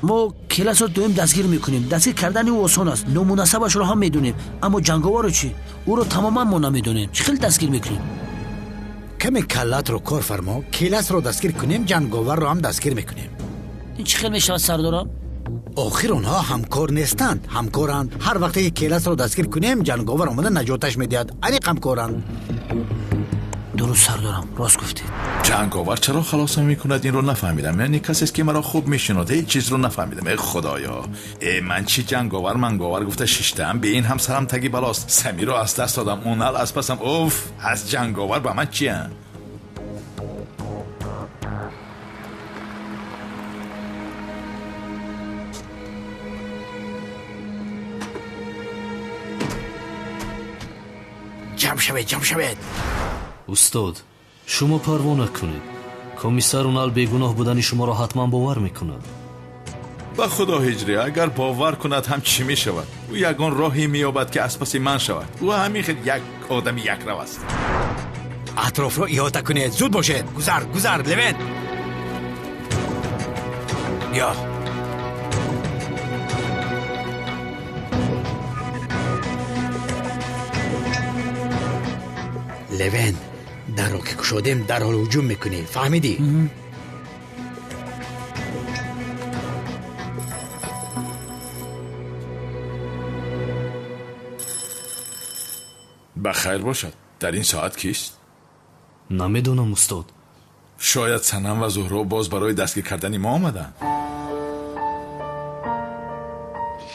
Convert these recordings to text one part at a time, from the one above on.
Мо Келасро доим дастгир мекунем. Дастгир кардани ӯ осон аст, ному насабашро ҳам медонем, аммо ҷанговарро чӣ? Ӯро тамоман мо намедонем. Чӣ хел дастгир мекунем? Каме каллатро кор фармо. Келасро дастгир кунем, ҷанговарро ҳам дастгир мекунем. Ин чӣ хел мешавад, сардорам? Охир онҳо ҳамкор нестанд, ҳамкоранд. Ҳар вақте ки Келасро дастгир кунем, ҷанговар омада наҷоташ медиҳад. Аниқ ҳамкоранд. Дуруст, сардорам, рост гуфтед. Ҷанговар чаро халосам мекунад, инро нафаҳмидам. Яъне касест, ки маро хуб мешинод. Ҳеҷ чизро нафаҳмидам. Э, худоё, э, ман чӣ ҷанговар манговар гуфта шиштаам, бе ин ҳам сарам таги балост. Самиро аз даст додам, Унал аз пасам. Уф, аз ҷанговар ба ман чия? Ҷамъ шавед, ҷамъ шавед! Устод, шумо парво накунед, комиссар Унал бегуноҳ будани шуморо ҳатман бовар мекунад. Ба худо, Ҳиҷрӣ, агар бовар кунад ҳам, чӣ мешавад? Ӯ ягон роҳе меёбад, ки аз паси ман шавад. Ӯ ҳамин хел як одами якрав аст. Атрофро иҳота кунед, зуд бошед! Гузар, гузар, Левент, биё. Левент, дарро ки кушодем, дарҳол ҳуҷум мекунӣ, фаҳмидӣ? Ба хайр бошад, дар ин соат кист? Намедонам, устод. Шояд Санам ва Зуҳро боз барои дастгир кардани мо омаданд.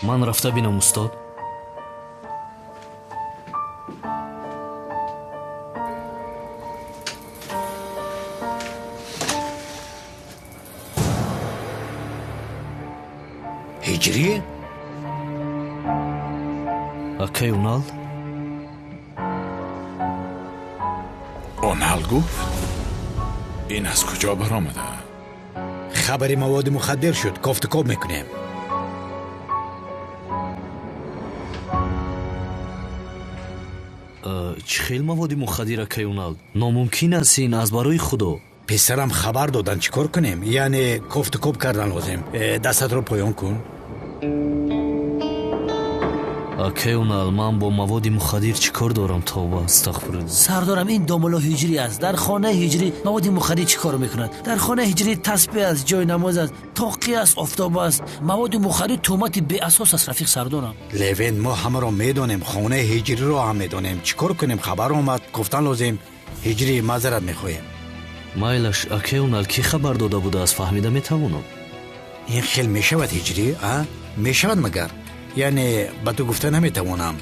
Ман рафта бинам, устод. Ҳиҷрӣ. Акай Унал. Унал гуфт, ин аз куҷо баромада? Хабари маводи мухаддир шуд, кофтукоб мекунем. Чӣ хел маводи мухаддир, акай Унал? Номумкин аст ин, аз барои худо. Писарам, хабар доданд, чӣ кор кунем? Яъне кофтукоб кардан лозим. Дастатро поён кун. Акай Унал, ман бо маводи мухаддир чӣ кор дорам? Тавба, астағфирулло. Сардорам, ин домулло Ҳиҷрӣ аст. Дар хонаи Ҳиҷрӣ маводи мухаддир чӣ кор мекунад? Дар хонаи Ҳиҷрӣ таспеҳ аст, ҷои намоз аст, тоқӣ аст, офтоб аст. Маводи мухаддир туҳмати беасос аст, рафиқ сардорам. Левент, мо ҳамаро медонем, хонаи Ҳиҷриро ҳам медонем. Чӣ кор кунем? Хабар омад, гуфтан лозим. Ҳиҷрӣ, маъзарат мехоҳем. Майлаш, акай Унал, кӣ хабар дода будааст, фаҳмида метавонам? Ин хел мешавад, Ҳиҷрӣ, а? Мешавад магар? Яъне ба ту гуфта наметавонам,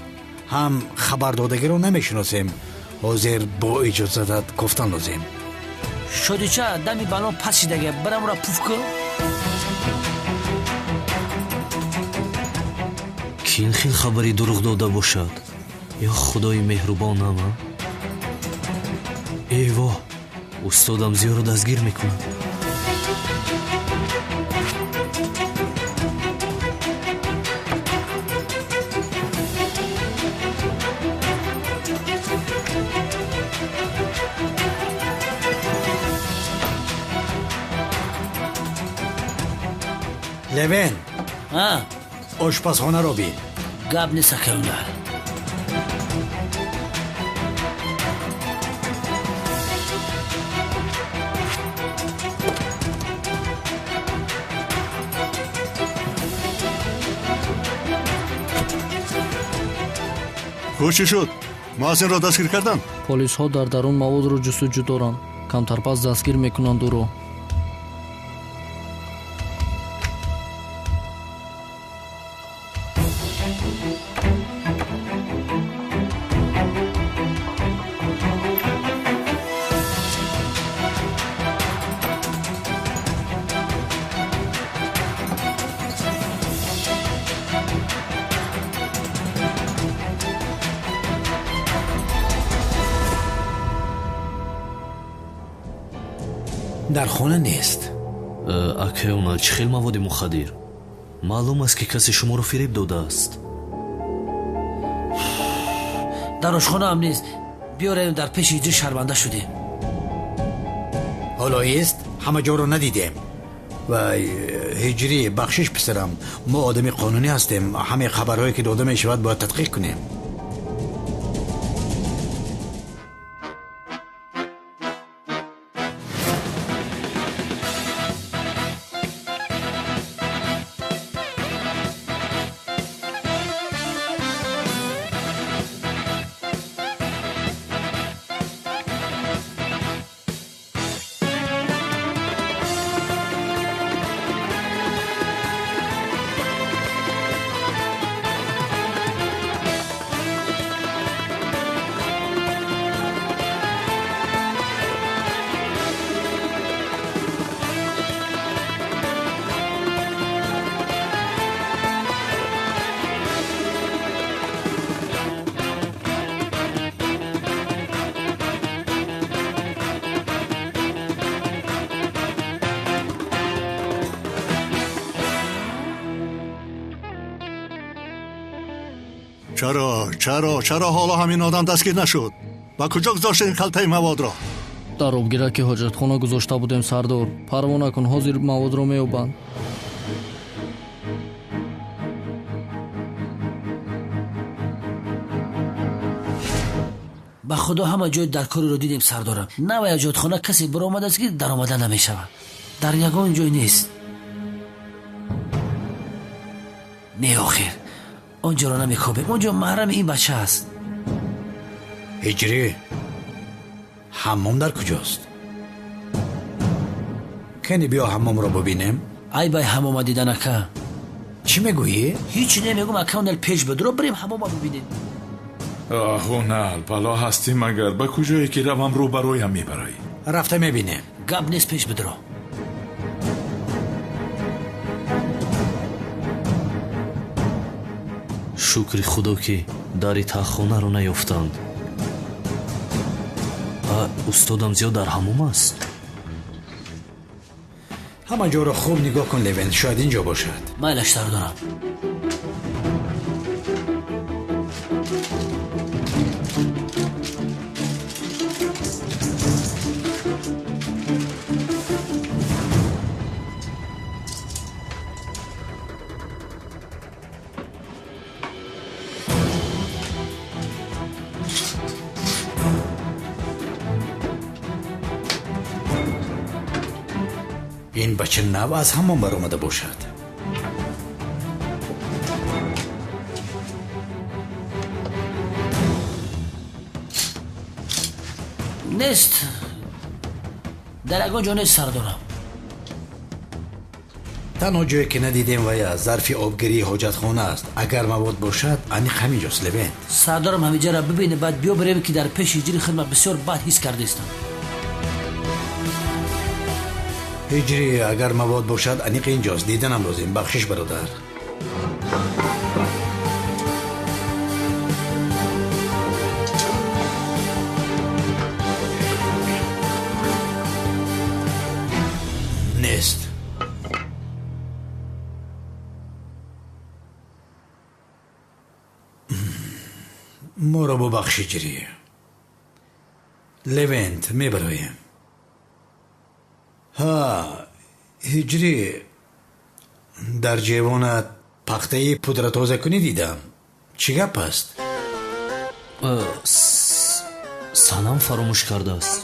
ҳам хабардодагиро намешиносем. Ҳозир бо иҷозатат кофтан лозим. Шодича, дами бало пас шидага, бирамро пуф кун. Кӣ ин хел хабари дурӯғ дода бошад? Ё худои меҳрубонам, а? Эво, устодам Зиёро дастгир мекунад. Левент. А? Ошпазхонаро бин. Гап нест, акай Унал. Хуб, чӣ шуд? Муаззинро дастгир карданд? Полисҳо дар дарун маводро ҷустуҷӯ доранд. Камтарпас дастгир мекунанд ӯро. Дар хона нест. Акай Унал, чӣ хел маводи мухаддир? Маълум аст, ки касе шуморо фиреб додааст. Дар ошхонаам нест. Биёраем, дар пеши Ҳиҷрӣ шарманда шудем. Ҳоло ест, ҳама ҷоро надидем. Ва ҳиҷрӣ, бахшиш писарам, мо одами қонунӣ ҳастем. Ҳамаи хабарҳое ки дода мешавад бояд тадқиқ кунем. Чаро, чаро, чаро ҳоло ҳамин одам дастгир нашуд? Ба куҷо гузоштед ин халтаи маводро? Дар обгираки ҳоҷатхона гузошта будем, сардор. Парво накун, ҳозир маводро меёбанд. Ба худо ҳама ҷой дар корро дидем, сардорам. Навай ҳоҷатхона касе баромадааст, ки даромада намешавад. Дар ягон ҷой нест. Не, охир, он ҷоро намекобем. Он ҷо маҳрами ин бача аст. Ҳиҷрӣ, ҳаммом дар куҷост? Кани биё ҳаммомро бубинем. Ай бай ҳаммома дидан, ака. Чӣ мегӯӣ? Ҳеҷ намегӯм, ака, онал пеш бидро, бирем ҳаммома бубинем. Оҳ, онал, бало ҳастӣ магар? Ба куҷое ки равам, рӯ ба рӯям мебароӣ. Рафта мебинем. Гап нест, пеш бидро. Шукри худо, ки дари таҳхонаро наёфтанд. Устодам зиёд дар ҳаммом аст. Ҳама ҷоро хуб нигоҳ кун, Левент, шояд ин ҷо бошад. Майлаш, сардорам. Ин бача нав аз ҳаммом баромада бошад. Нест, дар ягон ҷо нест, сардорам. Танҳо ҷое ки надидем вай аст зарфи обгирии ҳоҷатхона аст. Агар мавод бошад, аниқ ҳамин ҷост, Левент. Сардорам, ҳамиҷаро бибине, баъд биё бирем, ки дар пеши ҳиҷри хидмат бисёр бад ҳис кардаистам. Ҳиҷрӣ, агар мавод бошад, аниқ инҷост. Диданам лозим. Бахшиш, бародар. Нест. Моро бубахш, ҳиҷрӣ. Левент, мебароем. Ҳа, ҳиҷрӣ, дар ҷевонат пахтаи пудратозакунӣ дидам. Чӣ гап аст? Санам фаромӯш кардааст.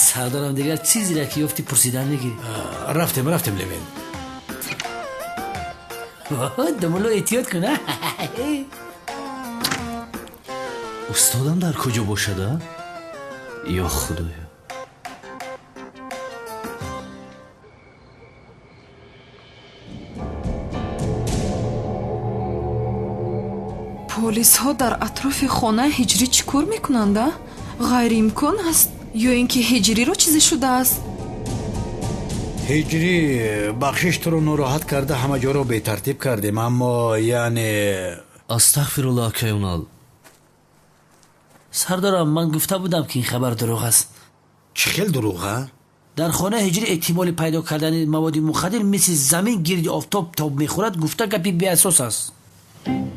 Сардорам, дигар чизеро ки ёфтӣ пурсидан мегирӣ. Рафтем, рафтем, Левент. Думулло, эҳтиёт кун. Устодам дар куҷо бошад, а? Ё худоё. Полисҳо дар атрофи хонаи ҳиҷрӣ чӣ кор мекунанд, а? Ғайриимкон аст, ё ин ки ҳиҷриро чизе шудааст? Ҳиҷрӣ, бахшиш, туро нороҳат карда, ҳама ҷоро бетартиб кардем, аммо яъне Астағфируллоҳ, акай Унал. Сардорам, ман гуфта будам, ки ин хабар дурӯғ аст. Чӣ хел дурӯғ, а? Дар хонаи ҳиҷрӣ эҳтимоли пайдо кардани маводи мухаддир мисли замин гирди офтоб тоб мехӯрад, гуфта гапи беасос аст.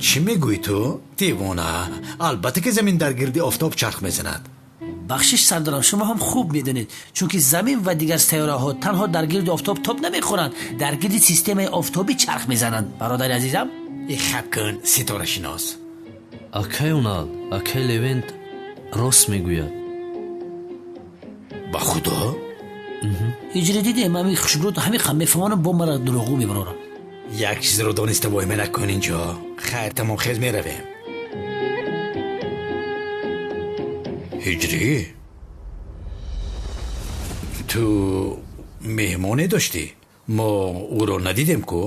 Чӣ мегӯӣ ту, девона? Албатта ки замин дар гирди офтоб чарх мезанад. Бахшиш сардорам, шумо ҳам хуб медонед, чунки замин ва дигар сайёраҳо танҳо дар гирди офтоб тоб намехӯранд, дар гирди системаи офтобӣ чарх мезананд. Бародари азизам, хаб кун, ситорашинос. Акай Унал, акай Левент рост мегӯяд. Ба худо? Ҳиҷрӣ дидем, ҳамин хушбрӯд ҳамин қам мефаҳмонам, бо мара дурӯғгӯ мебарорам. Як чизро дониста воҳима накун инҷо. Хайр, тамом, хез меравем. Ҳиҷрӣ, ту меҳмоне доштӣ? Мо ӯро надидем ку?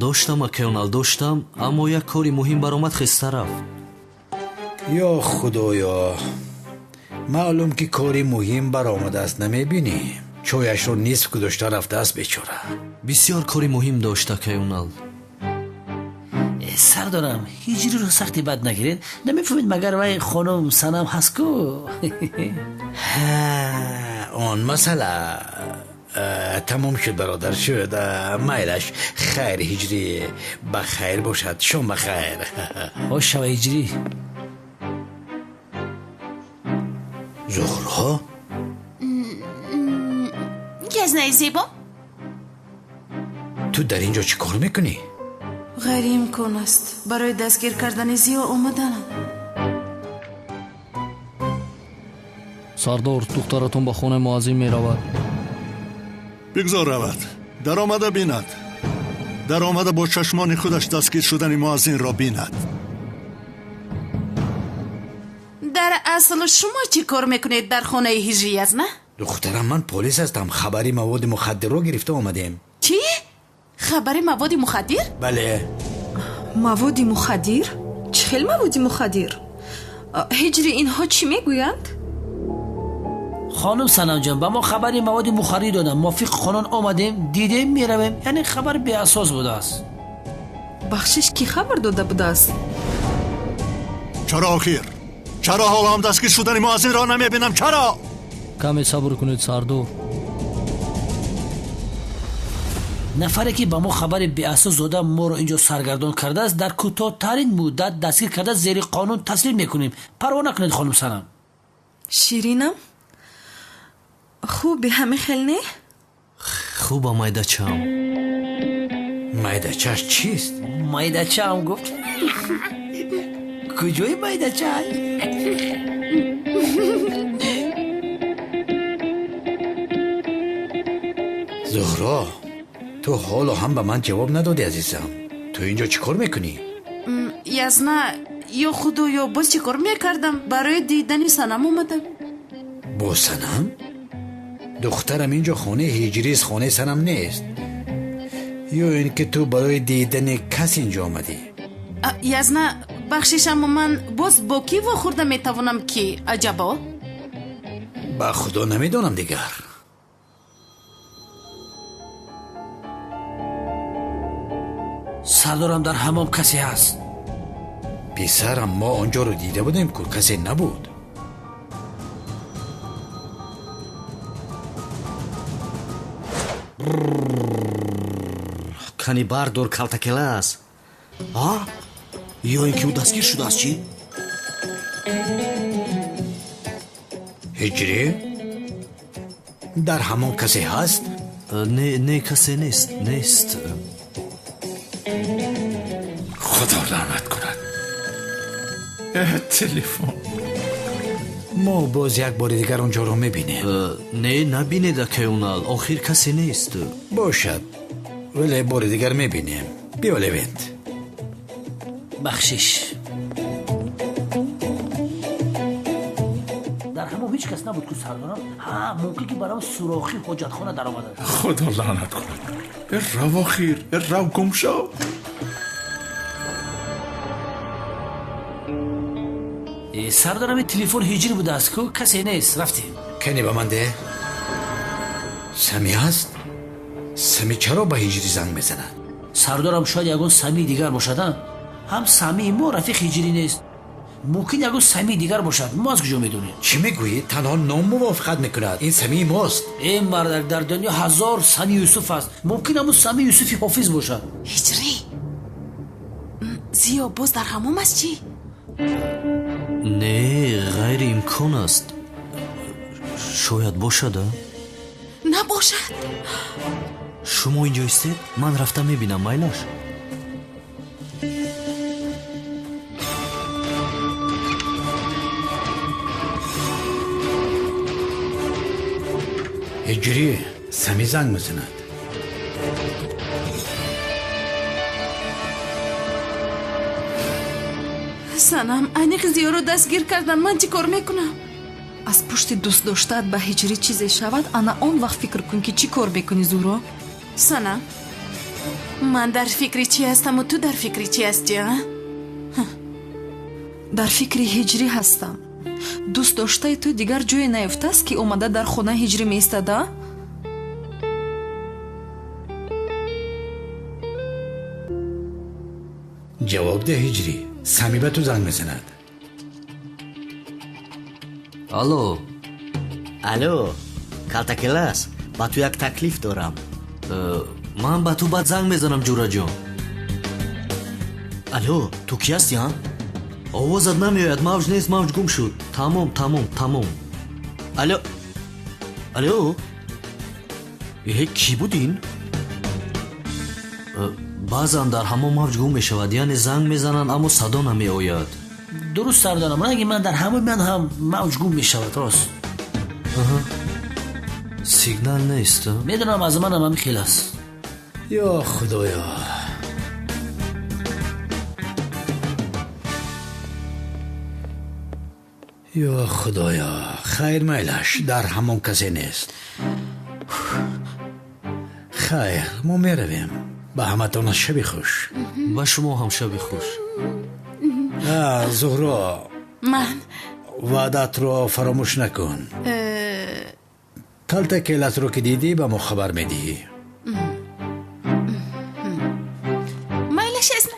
Доштам, акай Унал, доштам, аммо як кори муҳим баромад, хеста рафт. Ё худоё, маълум ки кори муҳим баромадааст, намебинӣ? Чояшро нисф гузошта рафтааст бечора. Бисёр кори муҳим дошт, акай Унал. Сардорам, ҳиҷриро сахти бад нагиред. Намефаҳмед, магар вай хонум Санам ҳаст ку? Он масъала тамом шуд, бародар, шуд. Майлаш, хайр, ҳиҷрӣ, ба хайр бошад, шом ба хайр. Хош шава, ҳиҷрӣ. Зуҳро? Язнаи зебо? Ту дар ин ҷо чӣ кор мекунӣ? Ғайриимкон аст. Барои дастгир кардани Зиё омаданам. Сардор, духтаратон ба хонаи муаззин меравад. Бигзор равад, даромада бинад. Даромада бо чашмони худаш дастгир шудани муаззинро бинад. Дар асл шумо чӣ кор мекунед дар хонаи ҳиҷрӣ, язна? Духтарам, ман полис ҳастам. Хабари маводи мухаддирро гирифта омадем. Чӣ? Хабари маводи мухаддир? Бале. Маводи мухаддир? Чӣ хел маводи мухаддир? Ҳиҷри, инҳо чӣ мегӯянд? Хонум Санамҷон, ба мо хабари маводи мухаддир доданд. Мувофиқи қонун омадем, дидем, меравем. Яъне хабар беасос будааст. Бахшиш, кӣ хабар дода будааст? Чаро охир? Чаро ҳоло ҳам дастгир шудани муаззинро намебинам? Чаро? Каме сабр кунед, сардор. Нафаре ки ба мо хабари беасос дода моро инҷо саргардон кардааст, дар кӯтоҳтарин муддат дастгир карда зери қонун таслим мекунем. Парво накунед, хонум Санам. Ширинам, хуби ҳамин хел не? Хуба, майдачаам. Майдачааш чист? Майдачаам гуфт. Куҷои майдачааш? Зуҳро, ту ҳоло ҳам ба ман ҷавоб надодӣ, азизам. Ту инҷо чӣ кор мекунӣ? Язна, ё худоё, боз чӣ кор мекардам? Барои дидани Санам омадам. Бо Санам? Духтарам, инҷо хонаи ҳиҷрист, хонаи Санам нест. Ё ин ки ту барои дидани кас инҷо омадӣ? Язна, бахшиш, аммо ман боз бо кӣ вохӯрда метавонам ки аҷабо? Ба худо намедонам дигар. Сардорам, дар ҳамом касе ҳаст. Писарам, мо онҷоро дида будем ку, касе набуд. Кани бардор, калтакела аст. А? Ё ин ки ӯ дастгир шудааст чӣ? Ҳиҷрӣ, дар ҳамон касе ҳаст? Не, не, касе нест, нест. Худо лаънат кунад. Телефон. Мо боз як бори дигар онҷоро мебинем. Не, набинед, акай Унал, охир касе нест. Бошад, вале бори дигар мебинем. Биё, Левент. Бахшиш, дар ҳамон ҳеҷ кас набуд ку, сардорам. Ҳа, мумкин ки барам сурохи ҳоҷатхона даромадааст. Худо лаънат кунад. Рав охир, рав, гум шав. Сардорам, телефон ҳиҷрӣ будааст ку, касе нест, рафтем. Кани ба ман де. Сами ҳаст? Сами чаро ба ҳиҷрӣ занг мезанад? Сардорам, шояд ягон самии дигар бошад. Ҳам самии мо рафиқ ҳиҷрӣ нест, мумкин ягон самии дигар бошад. Мо аз куҷо медонем? Чӣ мегӯӣ? Танҳо ном мувофиқат мекунад. Ин самии мост. Э мардак, дар дунё ҳазор сами Юсуф аст. Мумкин ҳамун сами Юсуфи ҳофиз бошад. Ҳиҷрӣ, Зиё боз дар ҳамом аст чӣ? Не, Ғайриимкон аст. Шояд бошад, а? Набошад. Шумо инҷо истед, ман рафта мебинам, майлаш? Ҳиҷрӣ, Сами занг мезанад. Санам, аниқ Зиёро дастгир карданд. Ман чӣ кор мекунам? Аз пушти дӯстдоштаат ба ҳиҷрӣ чизе шавад, ана он вақт фикр кун, ки чӣ кор мекунӣ, Зуҳро. Санам, ман дар фикри чӣ ҳастаму ту дар фикри чӣ ҳастӣ, а? Дар фикри ҳиҷрӣ ҳастам. Дӯстдоштаи ту дигар ҷое наёфтааст, ки омада дар хона ҳиҷрӣ меистад, а? Ҷавоб деҳ, Ҳиҷрӣ, Сами ба ту занг мезанад. Алло. Алло, Калтакелас, ба ту як таклиф дорам. Ман ба ту баъд занг мезанам, ҷураҷон. Алло, ту кӣ ҳастӣ, а? Овозат намеояд, мавҷ нест, мавҷ гум шуд. Тамом, тамом, тамом. Алло, алло, э, кӣ буд ин? Баъзан дар ҳамон мавҷ гум мешавад, яъне занг мезананд, аммо садо намеояд. Дуруст, сардорам, ранги ман дар ҳамои ман ҳам мавҷ гум мешавад, рост. Сигнал нест. Медонам, аз манам ҳамин хел аст. Ё худоё! Ё худоё! Хайр, майлаш, дар ҳамон касе нест. Хайр, мо меравем. Ба ҳаматон шаби хуш. Ба шумо ҳам шаби хуш. Зуҳро. Ман. Ваъдаатро фаромӯш накун. Калтакелатро ки дидӣ, ба мо хабар медиҳӣ. Майлаш, эсна.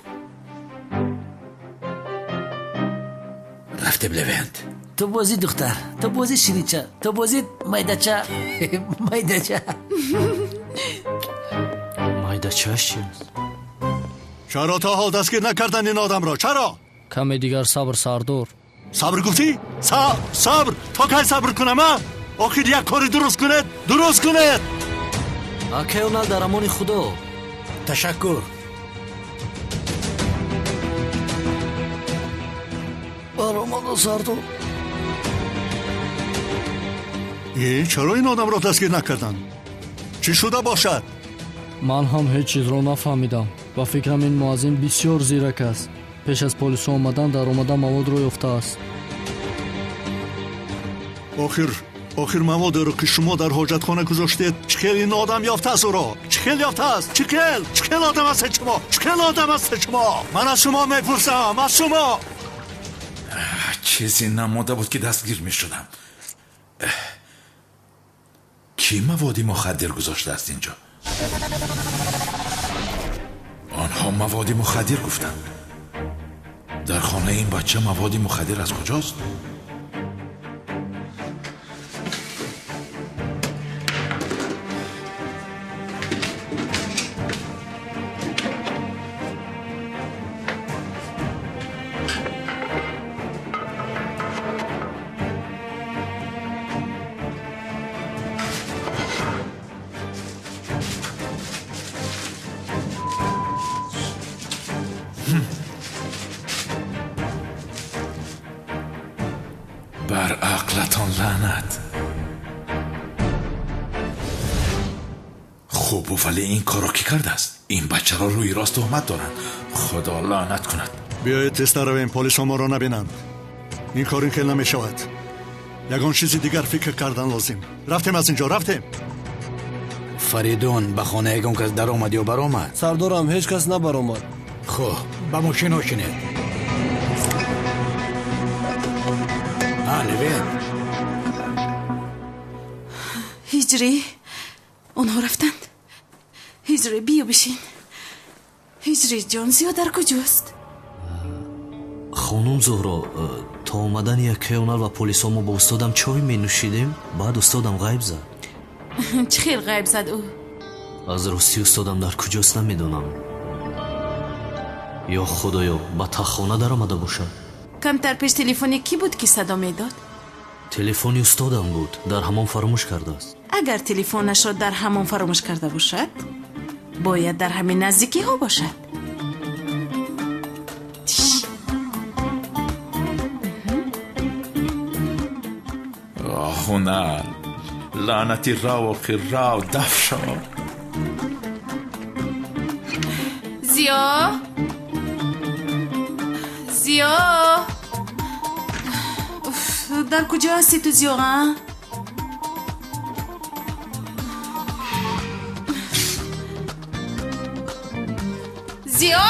Рафтем, Левент. Ту бозӣ, духтар, ту бозӣ, ширинча, ту бозӣ, майдача, майдача. Майдачааш чи аст? Чаро то ҳол дастгир накарданд ин одамро? Чаро? Каме дигар сабр, сардор. Сабр гуфтӣ? Сабр? То кай сабр кунам, а? Охир як кори дуруст кунед, дуруст кунед. Акай Онал, дар амони худо. Ташаккур. Баромада, сардор. Э, чаро ин одамро дастгир накарданд? Чӣ шуда бошад? Ман ҳам ҳеҷ чизро нафаҳмидам. Ба фикрам, ин муаззин бисёр зирак аст. Пеш аз полисҳо омадан даромада маводро ёфтааст. Охир маводеро, ки шумо дар ҳоҷатхона гузоштед, чӣ хел ин одам ёфтааст ӯро? Чӣ хел ёфтааст? Чӣ хел? Чӣ хел одам ҳастед шумо? Чӣ хел одам ҳастед шумо? Ман аз шумо мепурсам, аз шумо. Чизе намонда буд, ки дастгир мешудам. Кӣ маводи мухаддир гузоштааст инҷо? Онҳо маводи мухаддир гуфтанд. Дар хонаи ин бача маводи мухаддир аз куҷост? Бар ақлатон лаънат! Хубу, вале ин корро кӣ кардааст? Ин бачаро рӯи рост туҳмат доранд. Худо лаънат кунад. Биёед, тезтар равем, полисҳо моро набинанд. Ин кор ин хел намешавад. Ягон чизи дигар фикр кардан лозим. Рафтем аз ин ҷо, рафтем. Фаридун, ба хона ягон кас даромад ё баромад? Сардорам, ҳеҷ кас набаромад. Хуб, ба мошино шинед. Левент. Ҳиҷрӣ, онҳо рафтанд. Ҳиҷрӣ, биё бишин. Ҳиҷрӣ ҷон, Зиё дар куҷост? Хонум Зуҳро, то омадани якаёнал ва полисҳо мо бо устодам чой менӯшидем. Баъд устодам ғайб зад. Чӣ хел ғайб зад ӯ? Аз ростӣ, устодам дар куҷост, намедонам. Ё худоё, ба таххона даромада бошад. Камтар пеш телефони кӣ буд, ки садо медод? Телефони устодам буд, дар ҳамон фаромӯш кардааст. Агар телефонашро дар ҳамон фаромӯш карда бошад, бояд дар ҳамин наздикиҳо бошад. Ҳунар, лаънати рав, охир рав, даф шав. Зиё, Зиё, дар куҷо ҳастӣ ту, Зиё? А? Зиё?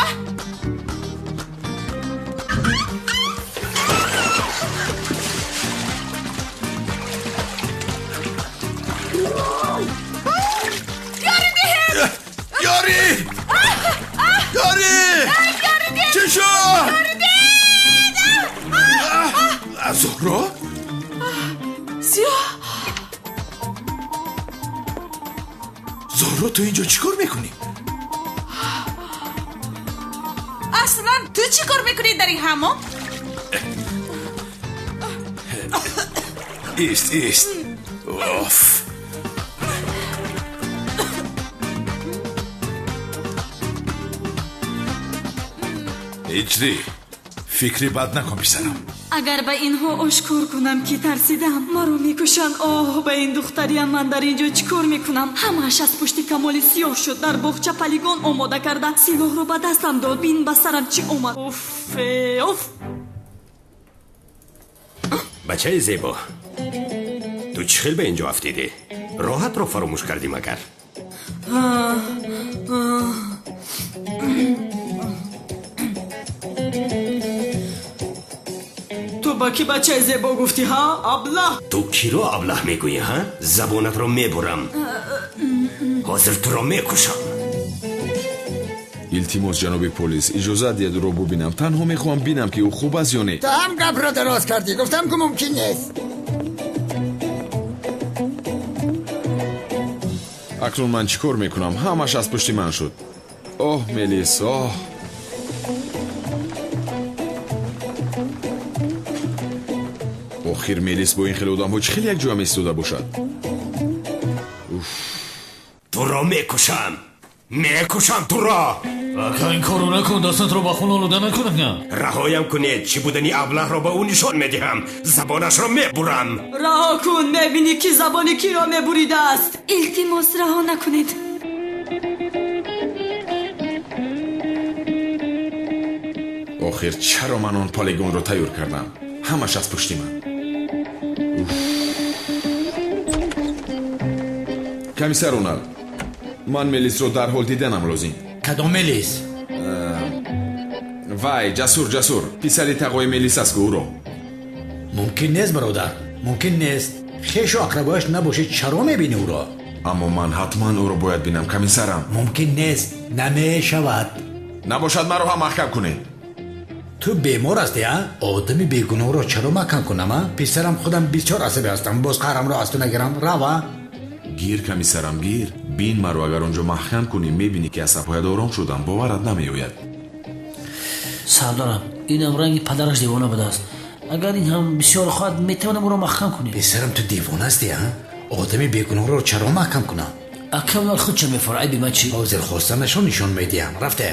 Ёрӣ! Ёрӣ! Чӣ шуд? Зуҳро? Зиё! Зуҳро, ту инҷо чӣ кор мекунӣ? Аслан ту чӣ кор мекунӣ дар ин ҳамом? Ист, ист. Оф. Ҳиҷрӣ, фикри бад накун, писарам. Агар ба инҳо ошкор кунам, ки тарсидам, маро мекушанд. Оҳ, ба ин духтариям ман дар инҷо чӣ кор мекунам? Ҳамааш аз пушти Камоли сиёҳ шуд. Дар боғча полигон омода карда, силоҳро ба дастам дод. Бин, ба сарам чӣ омад. Уф, уф. Бачаи зебо, ту чӣ хел ба инҷо афтидӣ? Роҳатро фаромӯш кардӣ магар? Ту ба кӣ бачаи зебо гуфтӣ, ҳа? Аблаҳ! Ту киро аблаҳ мегӯӣ, ҳа? Забонатро мебурам. Ҳозир туро мекушам. Илтимос, ҷаноби полис, иҷозат диҳед ӯро бубинам. Танҳо мехоҳам бинам, ки ӯ хуб аст ё не. Ту ҳам гапро дароз кардӣ. Гуфтам, ки мумкин нест. Акнун ман чӣ кор мекунам? Ҳамаш аз пушти ман шуд. Оҳ, Мелис, оҳ. Охир Мелис бо ин хеле одамҳо чӣ хеле якҷоя меистода бошад? Туро мекушам, мекушам туро. Ака, ин корро накун, дастатро ба хун олуда накун. Раҳоям кунед, чӣ будани аблаҳро ба ӯ нишон медиҳам. Забонашро мебурам. Раҳо кун, мебинӣ, ки забони киро мебуридааст. Илтимос, раҳо накунед. Охир чаро ман он полигонро тайёр кардам? Ҳамаш аз пушти ман. Комиссар Унал, ман Мелисро дарҳол диданам лозим. Кадом Мелис? Вай, Ҷасур, Ҷасур, писари тағои Мелис аст, ӯро. Мумкин нест, бародар, мумкин нест. Хешу ақрабояш набошед, чаро мебинӣ ӯро? Аммо ман ҳатман ӯро бояд бинам, комиссарам. Мумкин нест, намешавад. Набошад, маро ҳам маҳкам кунед. Ту бемор ҳастӣ, а? Одами бегуноҳро чаро маҳкам кунам, а? Писарам, худам бисёр асабӣ ҳастам, боз қаҳрамро аз ту нагирам. Рава. Гир, комиссарам, гир. Бин маро, агар онҷо маҳкам кунӣ, мебинӣ, ки асабҳоят ором шудам, боварат намеояд. Сардорам, инам ранги падараш девона будааст. Агар ин ҳам бисёр хоҳад, метавонам ӯро маҳкам кунем. Писарам, ту девона ҳастӣ, а? Одами бегуноҳро чаро маҳкам кунам? Ака, Унал худ ча мефора, айби ман чӣ? Ҳозир хостанашро нишон медиҳам. Рафте.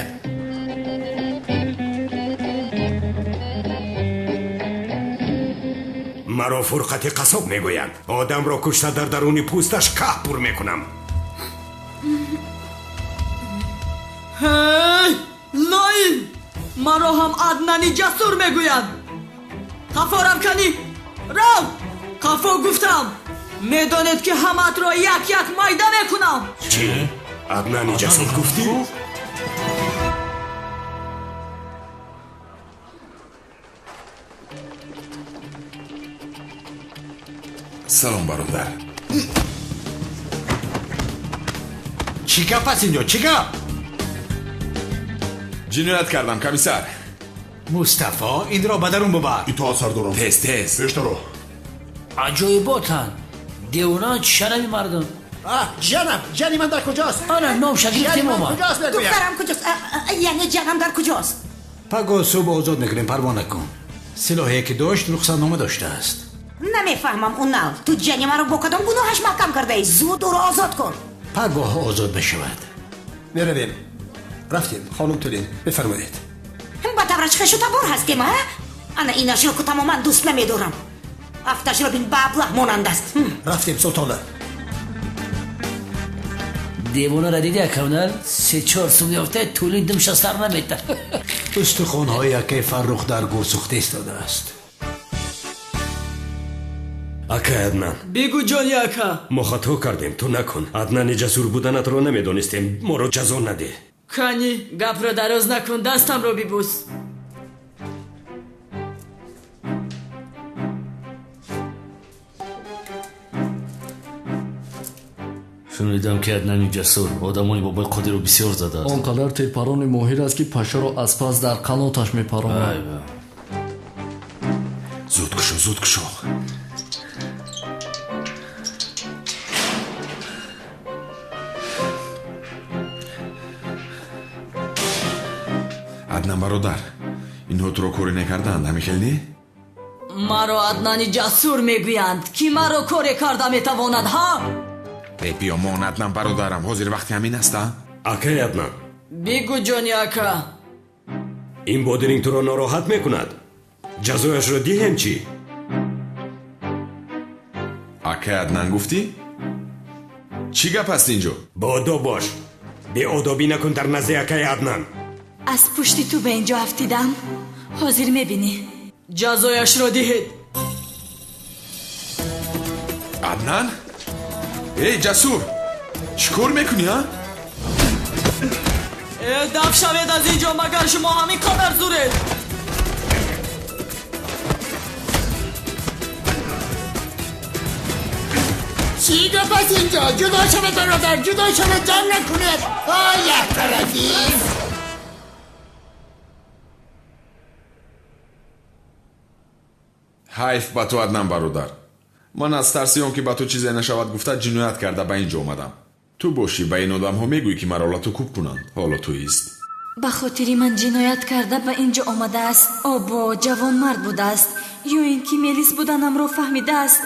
Маро Фурқати қассоб мегӯянд. Одамро кушта, дар даруни пӯсташ каҳ пур мекунам. Ҳей, лоил! Маро ҳам Аднани Ҷасур мегӯянд. Қафо равканӣ, рав! Қафо гуфтам. Медонед, ки ҳамаатро як як майда мекунам. Чӣ? Аднани Ҷасур гуфтӣ? Салом, бародар. Чӣ гап аст инҷо? Чӣ гап? Ҷиноят кардам, комиссар. Мустафо, инро ба дарун бубар. Итоат, сардорам. Тез, тез. Пештаро. Аҷоиботанд, девонаанд, шарави мардум. Ҷанам, ҷани ман дар куҷост? Ана номша гирифтем, омад. Духтарам куҷост? Яъне ҷанам дар куҷост? Паго субҳ озод мекунем, парво накун. Силоҳе ки дошт рухсатнома доштааст. Намефаҳмам, Унал, ту ҷани маро бо кадом гуноҳаш маҳкам кардаӣ? Зуд ӯро озод кун. Пагоҳ озод мешавад. Меравем. Рафтем, хонум Тулин, бифармоед. Ба тавраш хешу табор ҳастем, а? Ана инашро ку тамоман дӯст намедорам. Афташро бин, ба аблаҳ монанд аст. Рафтем, султона. Девонаро диди, акавнал? 3-4 сум ёфта, Тулин думша сар намета. Устухонҳои акаи Фаррух дар гур сӯхта истодааст. Акай Аднан. Бигӯ, ҷони ака. Мо хато кардем, ту накун. Аднани ҷасур буданатро намедонистем. Моро ҷазо надеҳ. Кани, гапро дароз накун, дастамро бибӯс. Шунидам, ки Аднани ҷасур одамони бобои Қодирро бисёр задааст. Он қадар тирпарони моҳир аст, ки пашаро аз пас дар қаноташ мепаронад. Зуд кушо, зуд кушо. Аднан бародар, инҳо туро коре накардаанд, ҳамин хел не? Маро Аднани ҷасур мегӯянд. Ки маро коре карда метавонад, ҳа? Э, биёмон, Аднан бародарам, ҳозир вақти ҳамин аст, а? Акай Аднан. Бигӯ, ҷони ака. Ин бодиринг туро нороҳат мекунад. Ҷазояшро диҳем чӣ? Акай Аднан гуфтӣ? Чӣ гап аст инҷо? Боодоб бош. Беодобӣ накун дар назди акаи Аднан. Аз пушти ту ба инҷо афтидам. Ҳозир мебинӣ. Ҷазояшро диҳед. Аднан? Эй, ҷасур! Чӣ кор мекунӣ, а? Э, даф шавед аз инҷо, магар шумо ҳамин қадар зуред? Чӣ гап аст инҷо? Ҷудо шавед, бародар, ҷудо шавед, ҷанг накунед. Ой, яктарафиз. Ҳайф ба ту, Аднан бародар. Ман аз тарси он ки ба ту чизе нашавад гуфта ҷиноят карда ба ин ҷо омадам. Ту бошӣ ба ин одамҳо мегӯӣ, ки маро лату кӯб кунанд. Ҳоло туист. Ба хотири ман ҷиноят карда ба ин ҷо омадааст. Обо ҷавонмард будааст. Ё ин ки мелис буданамро фаҳмидааст.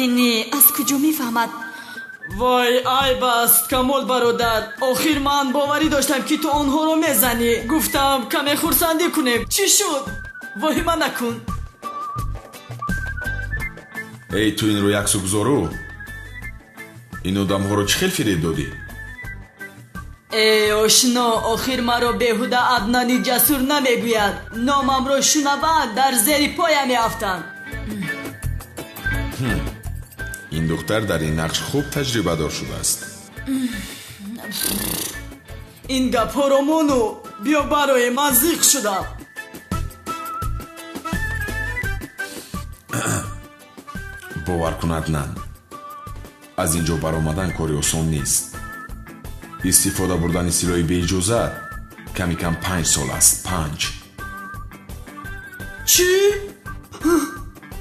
Эне аз куҷо мефаҳмад? Вой, айб аст, Камол бародар. Охир ман боварӣ доштам, ки ту онҳоро мезанӣ. Гуфтам каме хурсандӣ кунем. Чӣ шуд? Воҳима накун. Эй, ту инро яксу гузору. Ин одамҳоро чӣ хел фиреб додӣ? Эй, ошно, охир маро беҳуда Аднани ҷасур намегӯяд. Номамро шунаванд, дар зери поя меафтанд. Ин духтар дар ин нақш хуб таҷрибадор шудааст. Ин гапҳоро мону биё барои ман зиқ шудам. Бовар кун, Аднан, аз ин ҷо баромадан кори осон нест. Истифода бурдани силоҳи беиҷозат ками кам 5 сол аст. 5. Чӣ?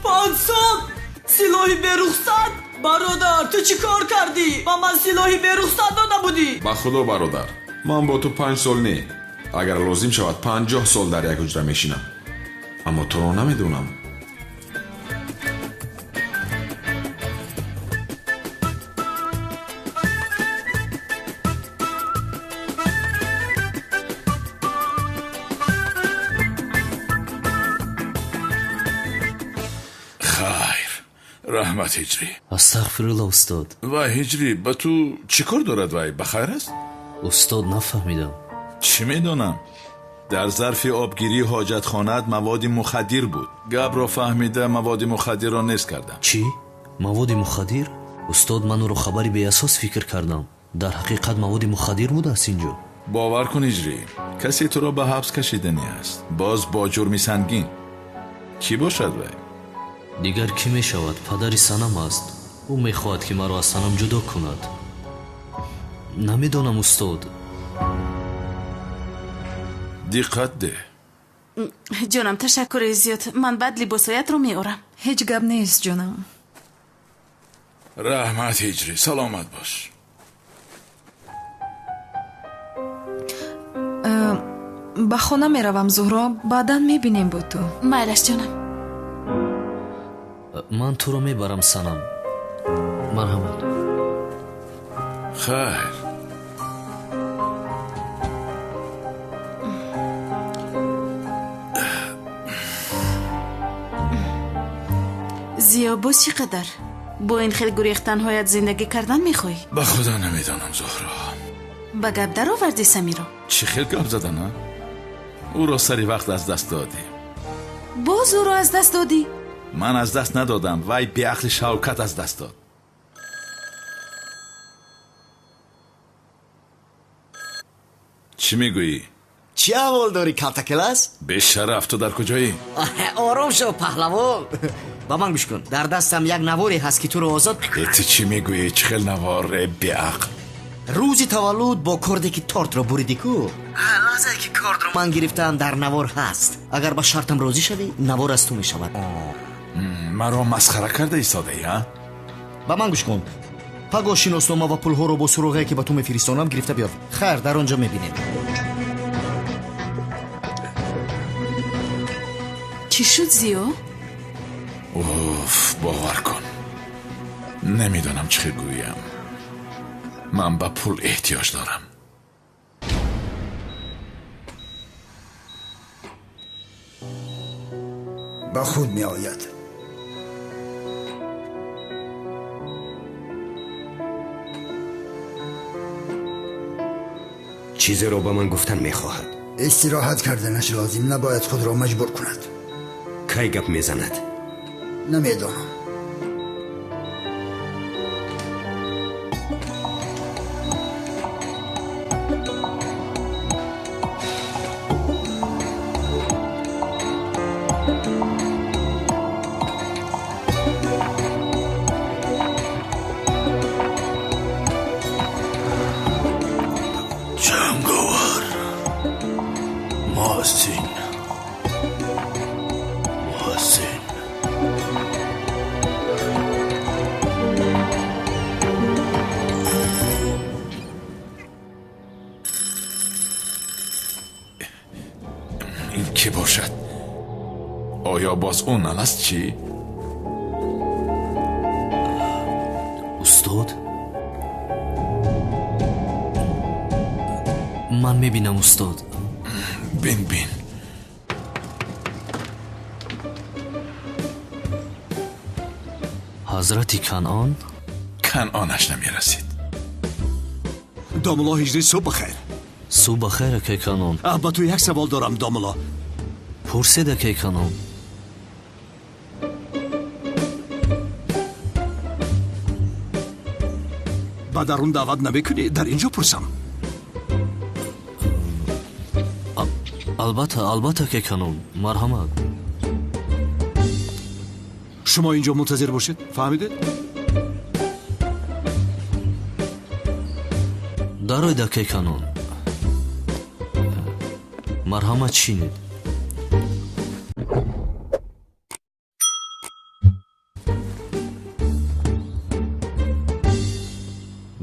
5 сол? Силоҳи берухсат? Бародар, ту чӣ кор кардӣ? Ба ман силоҳи берухсат дода будӣ. Ба худо, бародар, ман бо ту 5 сол не, агар лозим шавад 50 сол дар як ҳуҷра мешинам. Аммо туро намедонам. Хайр, раҳмат, Ҳиҷрӣ. Астағфирулло, устод. Вай, Ҳиҷрӣ, ба ту чӣ кор дорад вай? Ба хайр аст? Устод, нафаҳмидам. Чӣ медонам? Дар зарфи обгирии ҳоҷатхонаат маводи мухаддир буд. Гапро фаҳмида маводи мухаддирро нест кардам. Чӣ? Маводи мухаддир? Устод, ман ӯро хабари беасос фикр кардам. Дар ҳақиқат маводи мухаддир будааст инҷо. Бовар кун, Ҳиҷрӣ, касе туро ба ҳабс кашиданӣ аст. Боз бо ҷурми сангин. Кӣ бошад вай? Дигар кӣ мешавад? Падари Санам аст. Ӯ мехоҳад, ки маро аз Санам ҷудо кунад. Намедонам, устод. Диққат деҳ. Ҷонам, ташаккури зиёд. Ман баъд либосҳоятро меорам. Ҳеҷ гап нест, ҷонам. Раҳмат, Ҳиҷрӣ, саломат бош. Ба хона меравам, Зуҳро. Баъдан мебинем бо ту. Майлаш, ҷонам. Ман туро мебарам, Санам. Марҳамат. Хайр. Зиё, боз чӣ қадар бо ин хел гурехтанҳоят зиндагӣ кардан мехоҳӣ? Ба худо намедонам, Зуҳро. Ба гап даровардӣ Самиро? Чӣ хел гап задан, а? Ӯро сари вақт аз даст додӣ. Боз ӯро аз даст додӣ? Ман аз даст надодам, вай беақли Шавкат аз даст дод. Чӣ мегӯӣ? Чӣ аҳвол дорӣ, калтакелас? Бешараф, ту дар куҷоӣ? Ором шав, паҳлавон. Ба ман гӯш кун, дар дастам як наворе ҳаст, ки туро озод. Ту чӣ мегӯӣ? Чӣ хел навор, беақл? Рӯзи таваллуд бо корде ки тортро буридӣ ку, лаҳзае ки кордро ман гирифтам, дар навор ҳаст. Агар ба шартам розӣ шавӣ, навор аз ту мешавад. Маро масхара карда истодаӣ, а? Ба ман гӯш кун, пагоҳ шиноснома ва пулҳоро бо суроғае ки ба ту мефиристонам гирифта биёр. Хайр, дар он ҷо мебинем. Чӣ шуд, Зиё? Уф, бовар кун, намедонам чӣ хел гӯям. Ман ба пул эҳтиёҷ дорам. Ба худ меояд. Чизеро ба ман гуфтан мехоҳад. Истироҳат карданаш лозим, набояд худро маҷбур кунад. Кай гап мезанад? Намедонам. Ҷанговар, Муҳсин, Муҳсин. Ин кӣ бошад? Оё боз ӯ наласт чӣ? Устод, ман мебинам, устод. Бин, бин. Ҳазрати Канъон? Канъонаш намерасид. Домулло Ҳиҷрӣ, субҳ бахайр. Субҳ бахайр, акай Канъон. Ба ту як савол дорам, домулло. Пурсед, акай Канъон. Ба дарун даъват намекунӣ? Дар ин ҷо пурсам. Албатта, албатта, акай Канъон, марҳамат. Шумо ин ҷо мунтазир бошед, фаҳмидед? Дароед, акай Канъон. Марҳамат, шинед.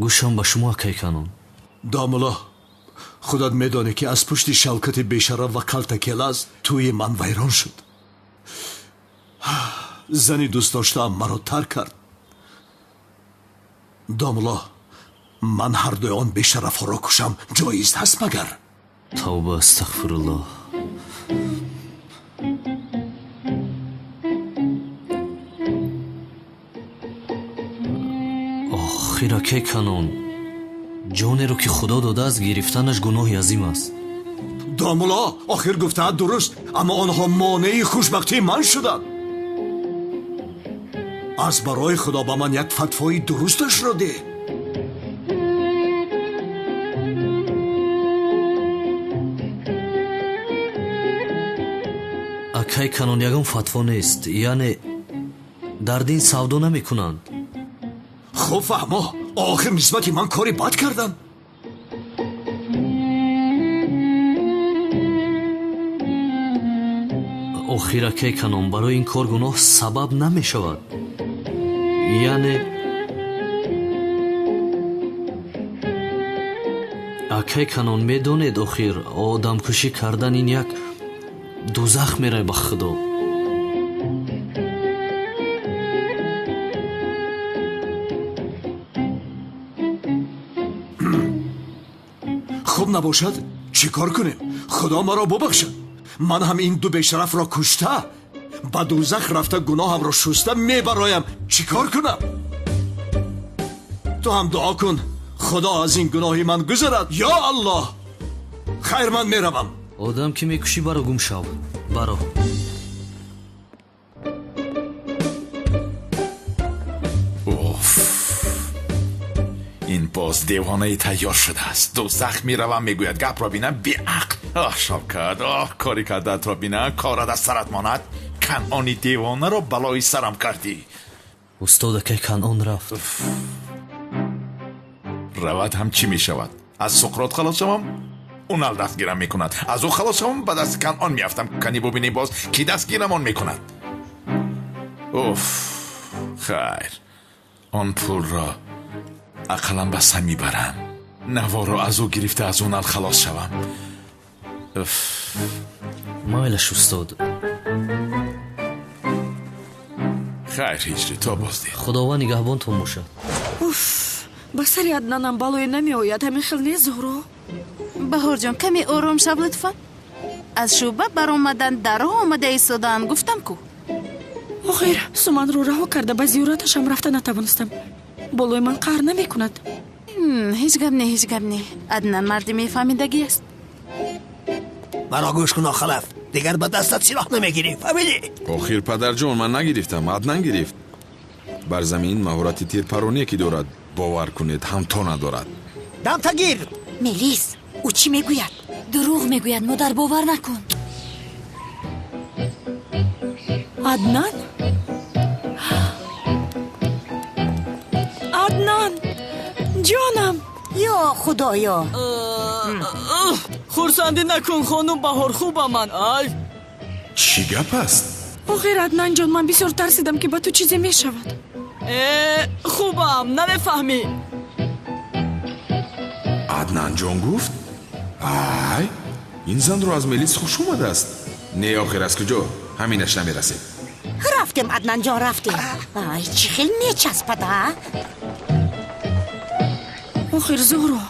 Гӯшам ба шумо, акай Канъон. Домулло, худат медонӣ, ки аз пушти Шавкати бешараф ва калтакелаз тӯи ман вайрон шуд. Зани дӯстдоштаам маро тарк кард. Домулло, ман ҳардуи он бешарафҳоро кушам ҷоиз ҳаст магар? Тавба, астағфируллоҳ. Охир, акай Канъон, ҷонеро ки Худо додааст, гирифтанаш гуноҳи азим аст. Домулло, охир гуфтаат дуруст, аммо онҳо монеи хушбахтии ман шуданд. Аз барои Худо ба ман як фатвои дурусташро деҳ. Акай Канъон, ягон фатво нест, яъне дар дин савдо намекунанд. Хуб фаҳмо, охир нисбати ман кори бад карданд. Охир, акай Канъон, барои ин кор гуноҳ сабаб намешавад. Яъне акай Канъон, медонед, охир одамкушӣ кардан ин як дузах мерай ба Худо. Набошад, чӣ кор кунем? Худо маро бубахшад. Ман ҳам ин ду бешарафро кушта, ба дӯзах рафта гуноҳамро шуста мебароям. Чӣ кор кунам? Ту ҳам дуо кун, Худо аз ин гуноҳи ман гузарад. Ё Аллоҳ! Хайр, ман меравам. Одам ки мекушӣ, баро гум шав. Баро. Уф! Ин боз девонаи тайёр шудааст. Дӯзах меравам, мегӯяд. Гапро бинам, беақл. Оҳ, Шавкат, оҳ, кори кардаатро бинам, корат аз сарат монад. Канъони девонаро балои сарам кардӣ. Устод, акай Канъон рафт. Равад ҳам чӣ мешавад? Аз Суқрот халос шавам, Унал дастгирам мекунад. Аз ӯ халос шавам, ба дасти Канъон меафтам. Кани бубинӣ боз кӣ дастгирамон мекунад. Уф, хайр, он пулро ақаллан ба Сами барам. Наворо аз ӯ гирифта аз Унал халос шавам. Уф. Майлаш, устод. Хайр, Ҳиҷрӣ, то боздид. Худованд нигаҳбонтон бошад. Уф, ба сари Аднанам балое намеояд, ҳамин хел не, Зуҳро? Баҳорҷон, каме ором шав лутфан. Аз шӯъба баромадан дар роҳ омада истодаанд, гуфтам ку. Охир, суманро раҳо карда ба зиёраташам рафта натавонистам. Болои ман қаҳр намекунад. Ҳеҷ гап не, ҳеҷ гап не. Аднан марди мефаҳмидагӣ аст. Маро гӯш кун, Охалаф. Дигар ба дастат силоҳ намегирӣ, фаҳмидӣ? Охир, падарҷон, ман нагирифтам, Аднан гирифт. Бар замин маҳорати тирпароние ки дорад, бовар кунед, ҳамто надорад. Дамтагир! Мелис, ӯ чӣ мегӯяд? Дурӯғ мегӯяд, модар, бовар накун. Аднан? Аднан! Ҷонам! Ё Худоё! Хурсандӣ накун, хонум Баҳор, хубам ман. Ай! Чӣ гап аст? Охир, Аднанҷон, ман бисёр тарсидам, ки ба ту чизе мешавад. Хубам, намефаҳмӣ. Аднанҷон гуфт? Ай, ин занро аз Мелис хуш омадааст. Не, охир, аз куҷо? Ҳаминаш намерасед. Рафтем, Аднанҷон, рафтем. Ай, чӣ хел мечаспад, а? Охир, Зуҳро,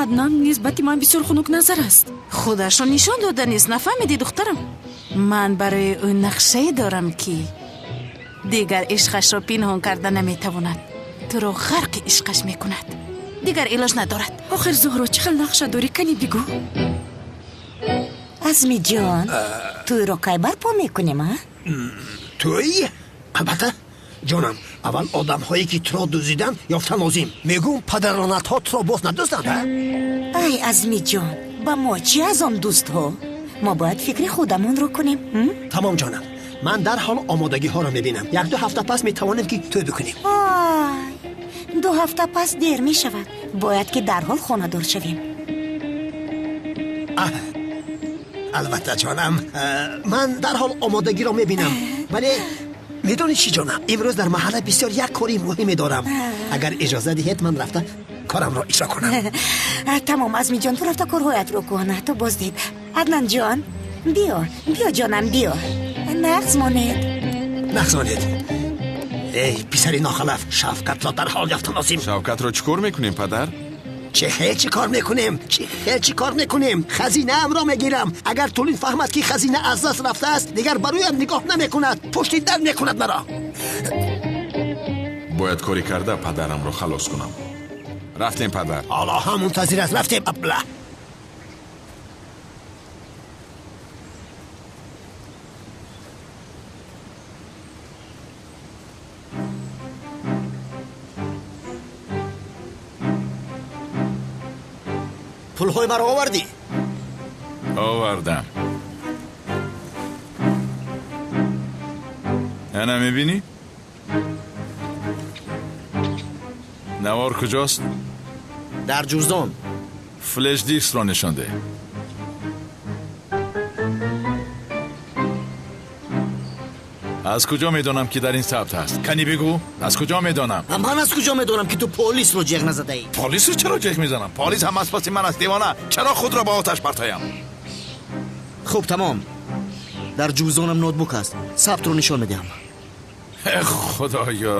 Аднан нисбати ман бисёр хунукназар аст. Худашро нишон дода нест, нафаҳмидӣ, духтарам? Ман барои ӯ нақшае дорам, ки дигар ишқашро пинҳон карда наметавонад. Туро ғарқи ишқаш мекунад. Дигар илоҷ надорад. Охир, Зуҳро, чӣ хел нақша дорӣ? Кани бигӯ. Азмиҷон, тӯйро кай барпо мекунем, а? Тӯй? Албатта, ҷонам, аввал одамҳое ки туро дуздиданд ёфта лозим. Мегӯм, падаронатҳо туро боз надузданд, а? Ай, Азмиҷон, ба мо чӣ аз он дӯстҳо? Мо бояд фикри худамонро кунем. Тамом, ҷонам, ман дарҳол омодагиҳоро мебинам. Як-ду ҳафта пас метавонем ки тӯй бикунем. Ай, 2 ҳафта пас дер мешавад. Бояд ки дарҳол хонадор шавем. Албатта, ҷонам, ман дарҳол омодагиро мебинам. Вале медонӣ чӣ, ҷонам, имрӯз дар маҳалла бисёр як кори муҳиме дорам. Агар иҷоза диҳед, ман рафта корамро иҷро кунам. Тамом, Азмиҷон, ту рафта корҳоятро кун. То боздид. Аднанҷон, биё, биё, ҷонам, биё. Нағз монед. Нағз монед. Эй, писари нохалаф, Шавкатро дарҳол ёфта лозим. Шавкатро чӣ кор мекунем, падар? Чӣ хел чӣ кор мекунем? Чӣ хел чӣ кор мекунем? Хазинаамро мегирам. Агар Тулин фаҳмад, ки хазина аз даст рафтааст, дигар ба рӯям нигоҳ намекунад, пушти дар мекунад маро. Бояд корӣ карда падарамро халос кунам. Рафтем, падар. Ҳоло ҳам мунтазир аст. Рафтем, абла. Пулҳои маро овардӣ? Овардам. Ана мебинӣ? Навор куҷост? Дар ҷуздон. Флеш дискро нишон деҳ. Аз куҷо медонам, ки дар ин сабт ҳаст? Кани бигӯ, аз куҷо медонам? Ман аз куҷо медонам, ки ту полисро ҷеғ назадаӣ? Полисро чаро ҷеғ мезанам? Полис ҳам аз паси ман аст, девона. Чаро худро ба оташ партоям? Хуб, тамом. Дар ҷуздонам ноутбук аст. Сабтро нишон медиҳам. Худоё!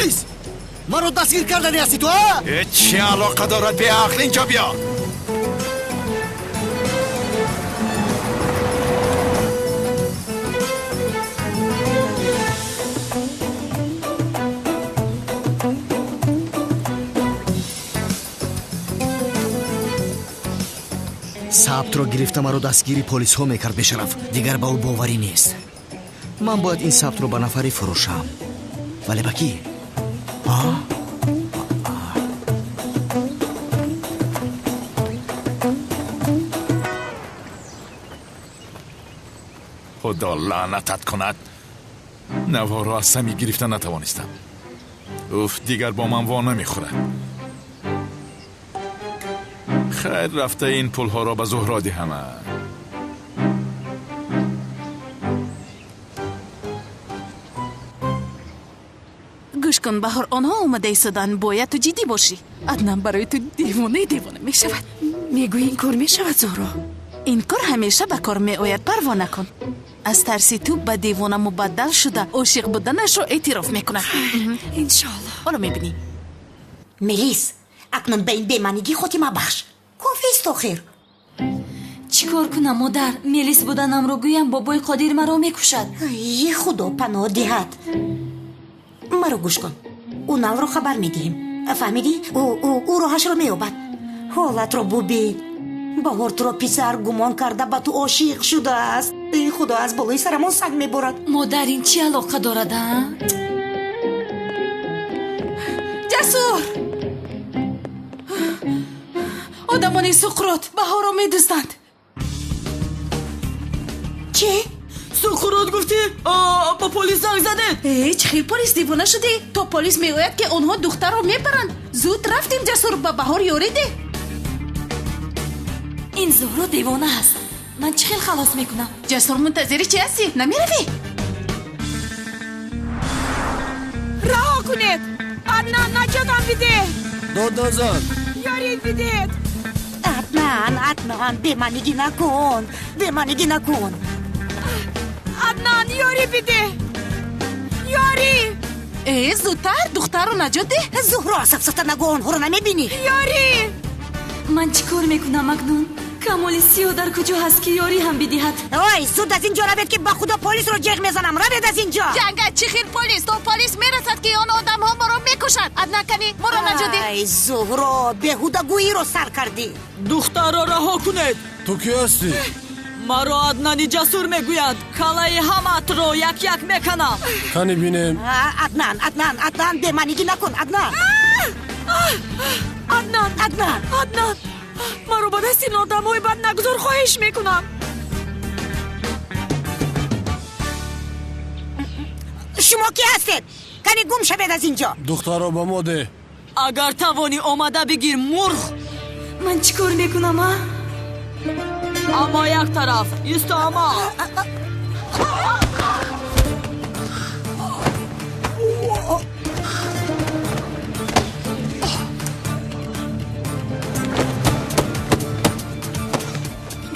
Полис! Маро дастгир кардани ҳастӣ ту, а? Э, чӣ алоқа дорад беақл? Инҷо биё. Сабтро гирифта маро дастгири полисҳо мекард бешараф. Дигар ба ӯ боварӣ нест. Ман бояд ин сабтро ба нафаре фурӯшам. Вале ба кӣ? Худо лаънатат кунад. Наворо аз сами гирифта натавонистам. Уф, дигар бо ман во намехӯрад. Хайр, рафта ин пулҳоро ба Зуҳро диҳам. Гӯш кун, Баҳор, онҳо омада истоданд. Бояд ту ҷиддӣ бошӣ. Аднан барои ту девонаи девона мешавад. Мегӯӣ ин кор мешавад, Зуҳро? Ин кор ҳамеша ба кор меояд, парво накун. Аз тарси ту ба девона мубаддал шуда ошиқ буданашро эътироф мекунад. Иншоалло. Ҳоло мебинӣ. Мелис, акнун ба ин бемаънигӣ хотима бахш. Кофист охир. Чӣ кор кунам, модар? Мелис буданамро гӯям, бобои Қодир маро мекушад. Е, худо паноҳ диҳад. Маро гӯш кун. Уналро хабар медиҳем. Фаҳмидӣ? Ӯ роҳашро меёбад. Ҳолатро бубин. Баҳор туро писар гумон карда ба ту ошиқ шудааст. Эй худо, аз болои сарамон санг меборад. Модар, ин чӣ алоқа дорад, а? Ҷасур! Одамони Суқрот Баҳорро медузданд. Чӣ? Суқрот гуфтӣ? Ба полис занг задед? Э, чӣ хел полис, девона шудӣ? То полис меояд, ки онҳо духтарро мебаранд. Зуд рафтем, Ҷасур, ба Баҳор ёрӣ деҳ. Ин Зуҳро девона аст. Ман чӣ хел халос мекунам? Ҷасур, мунтазири чӣ ҳастӣ? Намеравӣ? Раҳо кунед! Аднан, наҷотам бидеҳ! Дод назан! Ёрит бидеҳ! Аднан, Аднан, бемаънигӣ накун, бемаънигӣ накун. Аднан, ёрӣ бидеҳ! Ёрӣ! Э, зудтар духтарро наҷот деҳ. Зуҳро, сафсата нагӯ, онҳоро намебинӣ. Ёрӣ! Ман чӣ кор мекунам акнун? Камоли сиё дар куҷо ҳаст, ки ёрӣ ҳам бидиҳад? Ой, зуд аз инҷо равед, ки ба худо полисро ҷеғ мезанам. Равед аз инҷо. Ҷанга, чӣ хел полис? То полис мерасад, ки он одамҳо моро мекушанд. Аднан, кани моро наҷот деҳ. Ай, Зуҳро, беҳудагӯиро сар кардӣ. Духтарро раҳо кунед. Ту кӣ ҳастӣ? Маро Аднани Ҷасур мегӯянд. Калаи ҳамаатро як-як меканам. Кани бинем. Аднан, Аднан, Аднан, бемаънигӣ накун, Аднан. Аднан, Аднан, Аднан, маро ба дасти ин одамҳои бад нагузор, хоҳиш мекунам. Шумо кӣ ҳастед? Кани гум шавед аз инҷо. Духтарро ба мо деҳ. Агар тавонӣ омада бигир, мурғ. Ман чӣ кор мекунам, а? Аммо як тараф исто, аммо.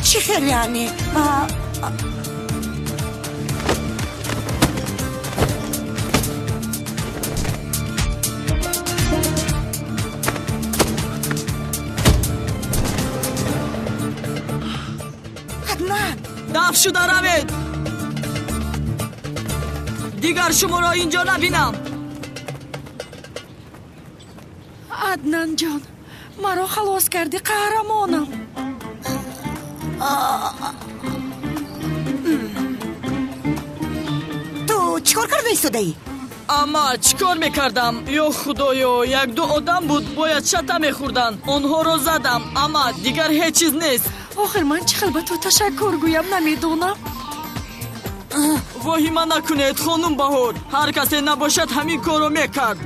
Чӣ хел яъне? Аднан! Даф шуда равед. Дигар шуморо инҷо набинам. Аднан ҷон, маро халос кардӣ, қаҳрамонам. Ту чӣ кор карда истодаӣ? Амма чӣ кор мекардам? Ё худоё, як-ду одам буд, бояд шата мехӯрданд. Онҳоро задам, амма дигар ҳеҷ чиз нест. Охир ман чӣ хел ба ту ташаккур гӯям, намедонам. Воҳима накунед, хонум Баҳор. Ҳар касе набошад ҳамин корро мекард.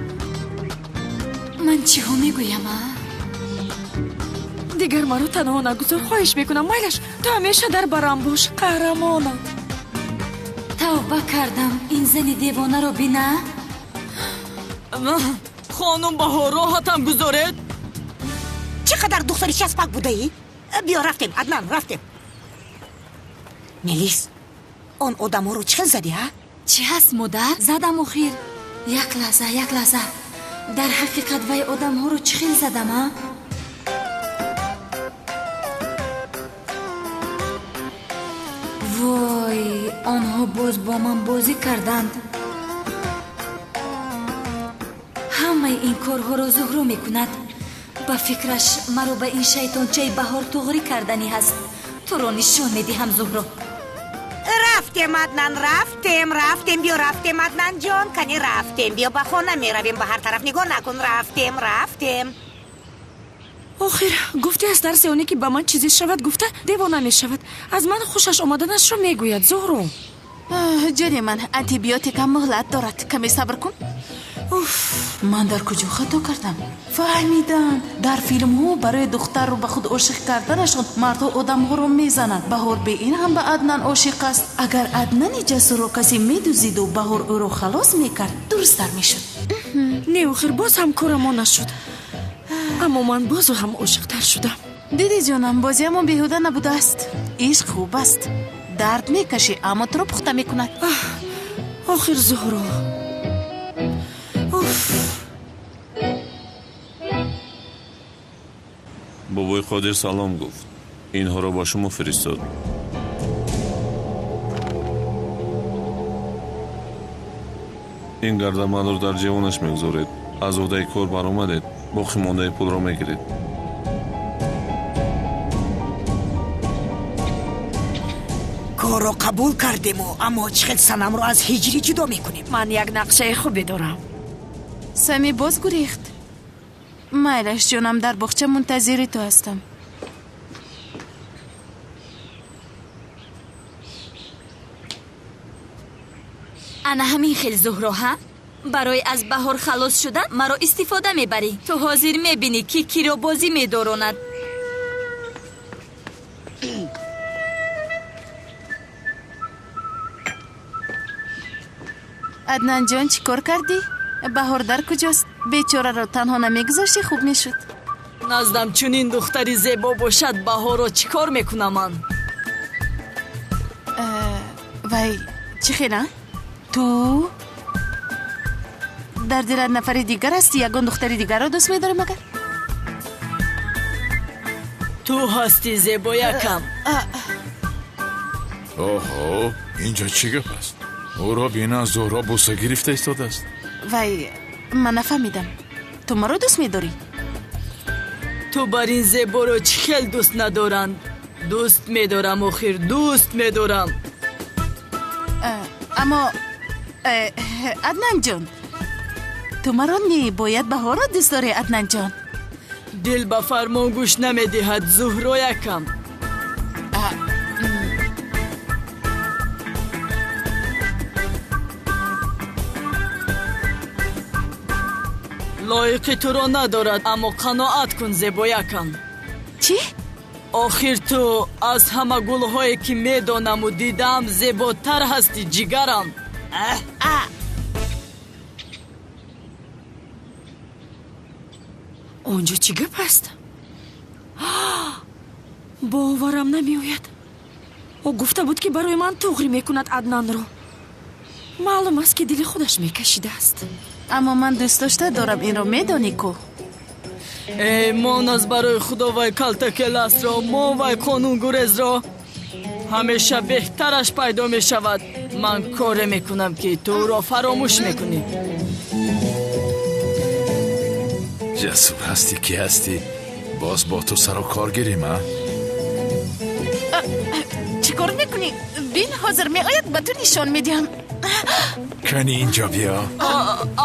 Ман чиҳо мегӯям, а? Дигар маро танҳо нагузор, хоҳиш мекунам. Майлаш, ту ҳамеша дар барам бош, қаҳрамонам. Тавба кардам, ин зани девонаро бина. Хонум Баҳор, роҳатам гузоред. Чӣ қадар духтари часпак будаӣ? Биё рафтем, Аднан, рафтем. Мелис, он одамҳоро чӣ хел задӣ, а? Чӣ ҳаст, модар? Задам охир. Як лаҳза, як лаҳза. Дар ҳақиқат вай одамҳоро чӣ хел задам, а? Вой, онҳо боз бо ман бозӣ карданд. Ҳамаи ин корҳоро Зуҳро мекунад. Ба фикраш маро ба ин шайтончаи баҳор туғрӣ карданӣ ҳаст. Туро нишон медиҳам, Зуҳро. Рафтем, Аднан, рафтем, рафтем, биё рафтем, Аднан ҷон, кани рафтем, биё ба хона меравем, ба ҳар тараф нигоҳ накун, рафтем, рафтем. Охир гуфти аз тарси оне ки ба ман чизе шавад, гуфта девона мешавад. Аз ман хушаш омаданашро мегӯяд, Зуҳро. Ҷони ман, антибиотикам муҳлат дорад, каме сабр кун. Уф, ман дар куҷо хато кардам? Фаҳмидам, дар филмҳо барои духтарро ба худ ошиқ карданашон мардҳо одамҳоро мезананд. Баҳор бе ин ҳам ба Аднан ошиқ аст. Агар Аднани ҷасурро касе медузиду Баҳор ӯро халос мекард, дурусттар мешуд. Не, охир боз ҳам корамо нашуд, аммо ман бозу ҳам ошиқтар шудам. Диди ҷонам, бозиамон беҳуда набудааст. Ишқ хуб аст, дард мекашӣ, аммо туро пухта мекунад. Охир Зуҳро. Уф. Бобои Қодир салом гуфт, инҳоро ба шумо фиристод. Ин гардамандро дар ҷевонаш мегузоред. Аз уҳдаи кор баромадед, боқӣ мондаи пулро мегиред. Корро қабул кардему, аммо чӣ хел Санамро аз Ҳиҷрӣ ҷудо мекунем? Ман як нақшаи хубе дорам. Сами боз гурехт. Майлаш ҷонам, дар боғча мунтазири ту ҳастам. Ана ҳамин хел, Зуҳро, ҳа? Барои аз баҳор халос шудан маро истифода мебарӣ. Ту ҳозир мебинӣ, ки киро бозӣ медоронад. Аднанҷон, чӣ кор кардӣ? Баҳор дар куҷост? Бечораро танҳо намегузоштӣ, хуб мешуд. Наздам чунин духтари зебо бошад, баҳорро чӣ кор мекунам ман? Вай, чӣ хела? Ту дар дилат нафари дигар ҳастӣ? Ягон духтари дигарро дӯст медорӣ магар? Ту ҳастӣ зебоякам. Оҳо, инҷо чӣ гап аст? Ӯро бина, Зуҳро буса гирифта истодааст. Вай, ман нафаҳмидам, ту маро дӯст медорӣ? Ту бар ин зеборо чӣ хел дӯст надоранд? Дӯст медорам, охир дӯст медорам. Аммо Аднанҷон, ту маро не, бояд Баҳорро дӯст дорӣ, Аднанҷон. Дил ба фармон гӯш намедиҳад, Зуҳроякам. Лоиқи туро надорад, аммо қаноат кун, зебоякам. Чӣ? Охир ту аз ҳама гулҳое ки медонаму дидам зеботар ҳастӣ, ҷигарам. Он ҷо чӣ гап аст? Боварам намеояд. Ӯ гуфта буд, ки барои ман туғрӣ мекунад Аднанро. Маълум аст, ки дили худаш мекашидааст. Аммо ман дӯст дошта дорам, инро медонӣ ку. Эй, мон аз барои худо вай калтакеласро, мон вай қонунгурезро. Ҳамеша беҳтараш пайдо мешавад. Ман коре мекунам, ки ту ӯро фаромӯш мекунӣ. Ҷасур ҳастӣ, ки ҳастӣ? Боз бо ту сару кор гирем, а? Чӣ кор мекунӣ? Бин, ҳозир меояд, ба ту нишон медиҳам. Кани инҷо биё.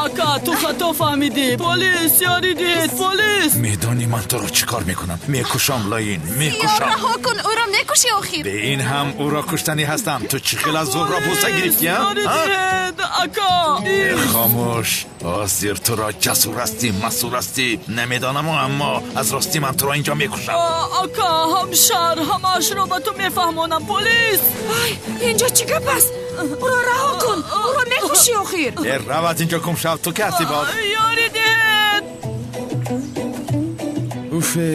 Ака, ту хато фаҳмидӣ. Полис, ёрӣ диҳед, полис! Медонӣ ман туро чӣ кор мекунам? Мекушам, лоин, мекушам. Раҳо кун ӯро, мекушӣ охир. Бе ин ҳам ӯро куштанӣ ҳастам. Ту чӣ хел аз Зуҳро бӯса гирифтӣ, а? Ёрӣ диҳед, ака! Хомӯш, ҳозир туро ҷасур ҳастӣ, масур ҳастӣ, намедонаму, аммо аз ростӣ ман туро инҷо мекушам. Ака, ҳамшар, ҳамаашро ба ту мефаҳмонам. Полис! Ай, инҷо чӣ гап аст? Ӯро раҳо кун, ӯро мекушӣ охир. Э, рав аз инҷо, гум шав, ту ки ҳастӣ боз? Ёрӣ диҳед! Уфе,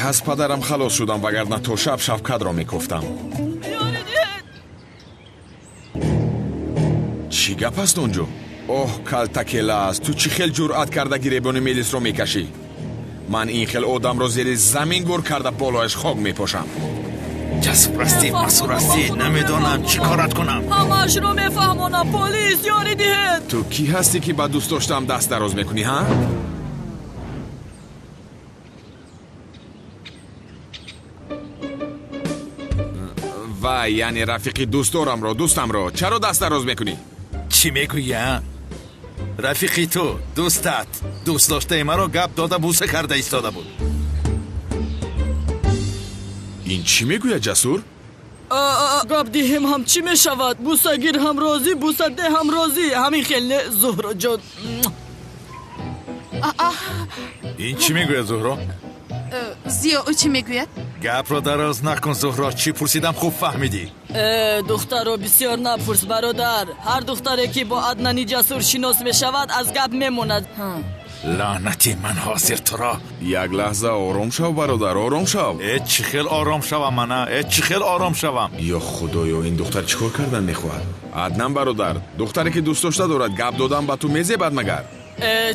аз падарам халос шудам, вагарна то шаб Шавкатро мекофтам. Чӣ гап аст он ҷо? Оҳ, калтакелас, ту чӣ хел ҷуръат карда гиребони Мелисро мекашӣ? Ман ин хел одамро зери замин гур карда болояш хок мепошам. Ҷасурастӣ, масурастӣ, намедонам чӣ корат кунам. Ҳамаашро мефаҳмонам, полис ёрӣ диҳед. Ту кӣ ҳастӣ, ки ба дӯст доштаам даст дароз мекунӣ, ҳа? Вай, яъне рафиқи дӯстдорамро, дӯстамро чаро даст дароз мекунӣ? Чӣ мегӯӣ, а? Рафиқи ту, дӯстат, дӯст доштаи маро гап дода бӯса карда истода буд. Ин чӣ мегӯяд, Ҷасур? Гап диҳем ҳам чӣ мешавад? Бӯсагир ҳам розӣ, бӯсадеҳ ҳам розӣ. Ҳамин хел не, Зуҳроҷон? Ин чӣ мегӯяд, Зуҳро? Зиё, ӯ чӣ мегӯяд? Гапро дароз накун, Зуҳро. Чӣ пурсидам, хуб фаҳмидӣ. Духтарро бисёр напурс, бародар. Ҳар духтаре ки бо Аднани Ҷасур шинос мешавад, аз гап мемонад. Лаънати ман ҳозир туро. Як лаҳза ором шав, бародар, ором шав. Э, чӣ хел ором шавам мана? Э, чӣ хел ором шавам? Ё худоё, ин духтар чӣ кор кардан мехоҳад? Аднан бародар, духтаре ки дӯст дошта дорад, гап додан ба ту мезебад магар?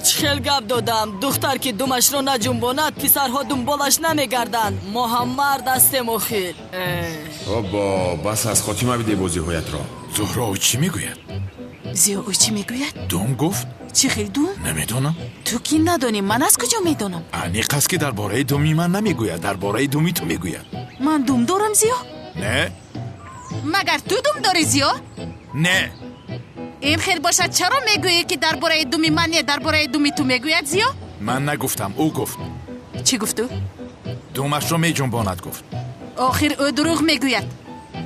Чӣ хел гап додам? Духтар ки думашро наҷунбонад, писарҳо дунболаш намегарданд. Мо ҳам мард ҳастем охир. Обо, бас аз хотима бидеҳ бозиҳоятро. Зуҳро, ӯ чӣ мегӯяд? Зиё, ӯ чӣ мегӯяд? Дум гуфт? Чӣ хел дум? Намедонам. Ту ки надонӣ, ман аз куҷо медонам? Аниқ аст, ки дар бораи думи ман намегӯяд, дар бораи думи ту мегӯяд. Ман дум дорам, Зиё? Не. Магар ту дум дорӣ, Зиё? Не. Ин хел бошад, чаро мегӯӣ, ки дар бораи думи ман не, дар бораи думи ту мегӯяд, Зиё? Ман нагуфтам, ӯ гуфт. Чӣ гуфт ӯ? Думашро меҷунбонад, гуфт. Охир ӯ дурӯғ мегӯяд.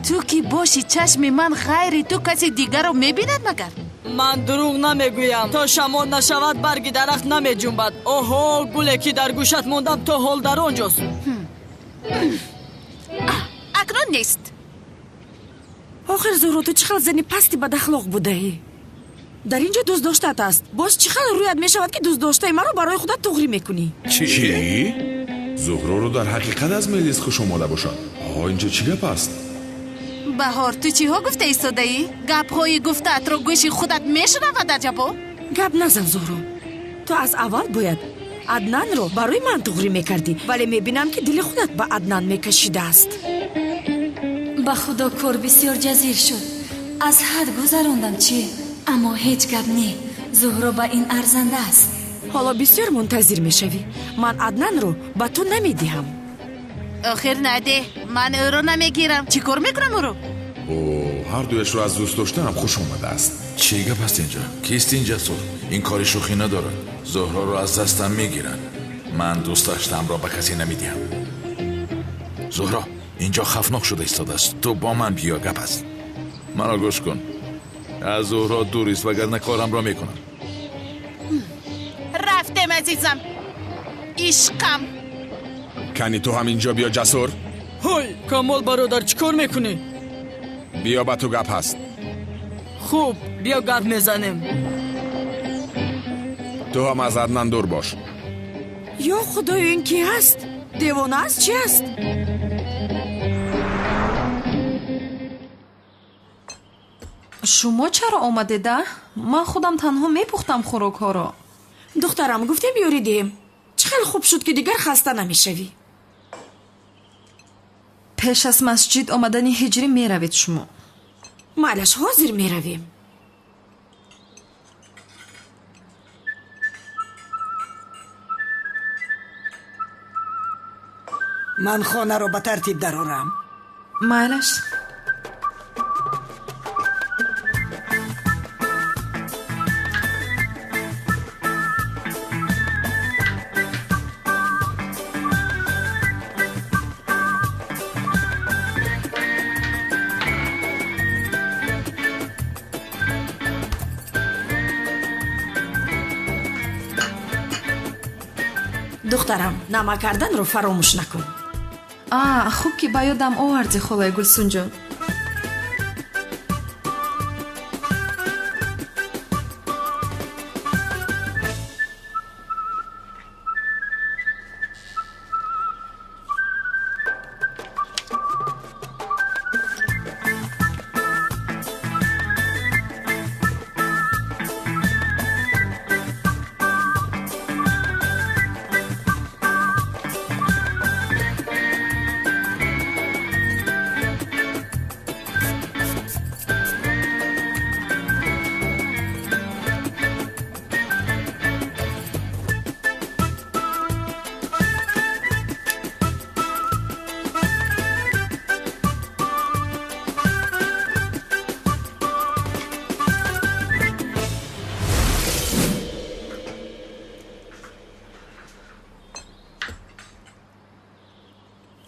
Ту ки боши, чашми ман ғайри ту каси дигарро мебинад магар? Ман дурӯғ намегӯям. То шамол нашавад, барги дарахт намеҷунбад. Оҳо, гуле ки дар гӯшат мондам, то ҳол дар он ҷост. Акнун нест. Охир Зуҳро, ту чӣ хел зани пасти бадахлоқ будаӣ? Дар ин ҷо дӯст доштаат аст. Боз чӣ хел рӯят мешавад, ки дӯст доштаи маро барои худат туғрӣ мекунӣ? Чӣ? Зуҳроро дар ҳақиқат аз Мелис хуш омода бошад. Оҳо, инҷо чӣ гап аст? Баҳор, ту чиҳо гуфта истодаӣ? Гапҳои гуфтаатро гӯши худат мешунавад, аҷабо? Гап назан, Зуҳро. Ту аз аввал бояд Аднанро барои ман туғрӣ мекардӣ, вале мебинам, ки дили худат ба Аднан мекашидааст. Ба худо, кор бисёр ҷазир шуд. Аз ҳад гузарондам, чӣ? Аммо ҳеҷ гап не. Зуҳро ба ин арзанда аст. Ҳоло бисёр мунтазир мешавӣ. Ман Аднанро ба ту намедиҳам. Охир надеҳ, ман ӯро намегирам. Чӣ кор мекунам ӯро? О, ҳар дуяшро аз дӯст доштаам хуш омадааст. Чӣ гап аст инҷо? Кист ин Ҷасур? Ин кори шӯхӣ надорад. Зуҳроро аз дастам мегиранд. Ман дӯст доштаамро ба касе намедиҳам. Зуҳро, инҷо хавфнок шуда истодааст. Ту бо ман биё, гап аст. Маро гӯш кун. Аз Зуҳро дур ист, вагарна корамро мекунам. Рафтем, азизам. Ишқам. Кани ту ҳам инҷо биё, Ҷасур. Ҳой, Камол бародар, чӣ кор мекунӣ? Биё, ба ту гап ҳаст. Хуб, биё гап мезанем. Ту ҳам аз Аднан дур бош. Ё худоё, ин кӣ ҳаст? Девона аст, чӣ аст? Шумо чаро омадеда? Ман худам танҳо мепухтам хӯрокҳоро. Духтарам, гуфтем ёрӣ диҳем. Чӣ хел хуб шуд, ки дигар хаста намешавӣ. Пеш аз масҷид омадани ҳиҷрӣ меравед шумо. Майлаш, ҳозир меравем. Ман хонаро ба тартиб дарорам. Майлаш. Духтарам, нама карданро фаромӯш накун. А, хуб ки ба ёдам оварди, холаи Гулсунҷон.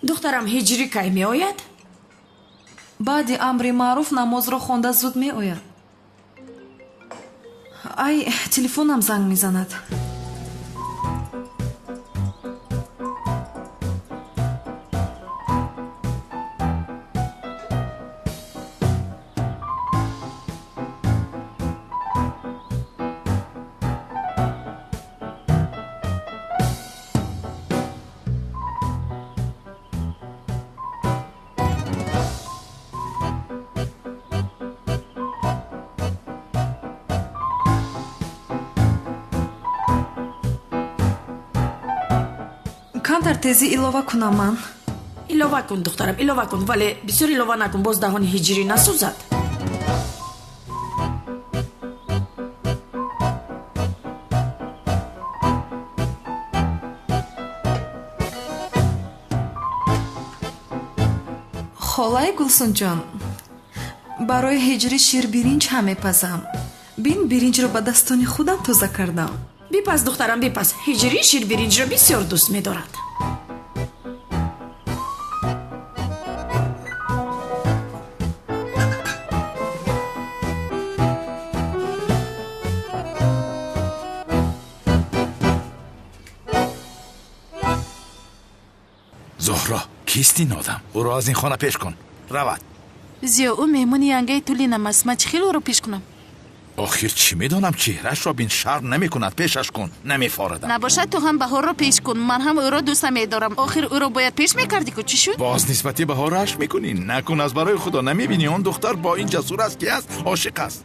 Духтарам ҳиҷрӣ кай меояд? Баъди амри маъруф намозро хонда зуд меояд. Ай, телефонам занг мезанад. Камтар тезӣ илова кунам ман. Илова кун, духтарам, илова кун, вале бисёр илова накун, боз даҳони ҳиҷрӣ насӯзад. Холаи Гулсунҷон, барои ҳиҷрӣ ширбиринҷ ҳам мепазам. Бин, биринҷро ба дастони худам тоза кардам. Бипаз, духтарам, бипаз. Ҳиҷрӣ ширбиринҷро бисёр дӯст медорад. Зуҳро, кист ин одам? Ӯро аз ин хона пеш кун. Равад. Зиё, ӯ меҳмони янгаи тулинам аст. Ман чӣ хел ӯро пеш кунам? Охир чӣ медонам, чеҳрашро бин, шарм намекунад. Пешаш кун, намефорадам. Набошад, ту ҳам Баҳорро пеш кун. Ман ҳам ӯро дӯст намедорам. Охир ӯро бояд пеш мекардӣ ку, чӣ шуд? Боз нисбати Баҳор рашк мекунӣ? Накун, аз барои Худо. Намебинӣ он духтар бо ин ҷасур аст, ки аст, ошиқ аст.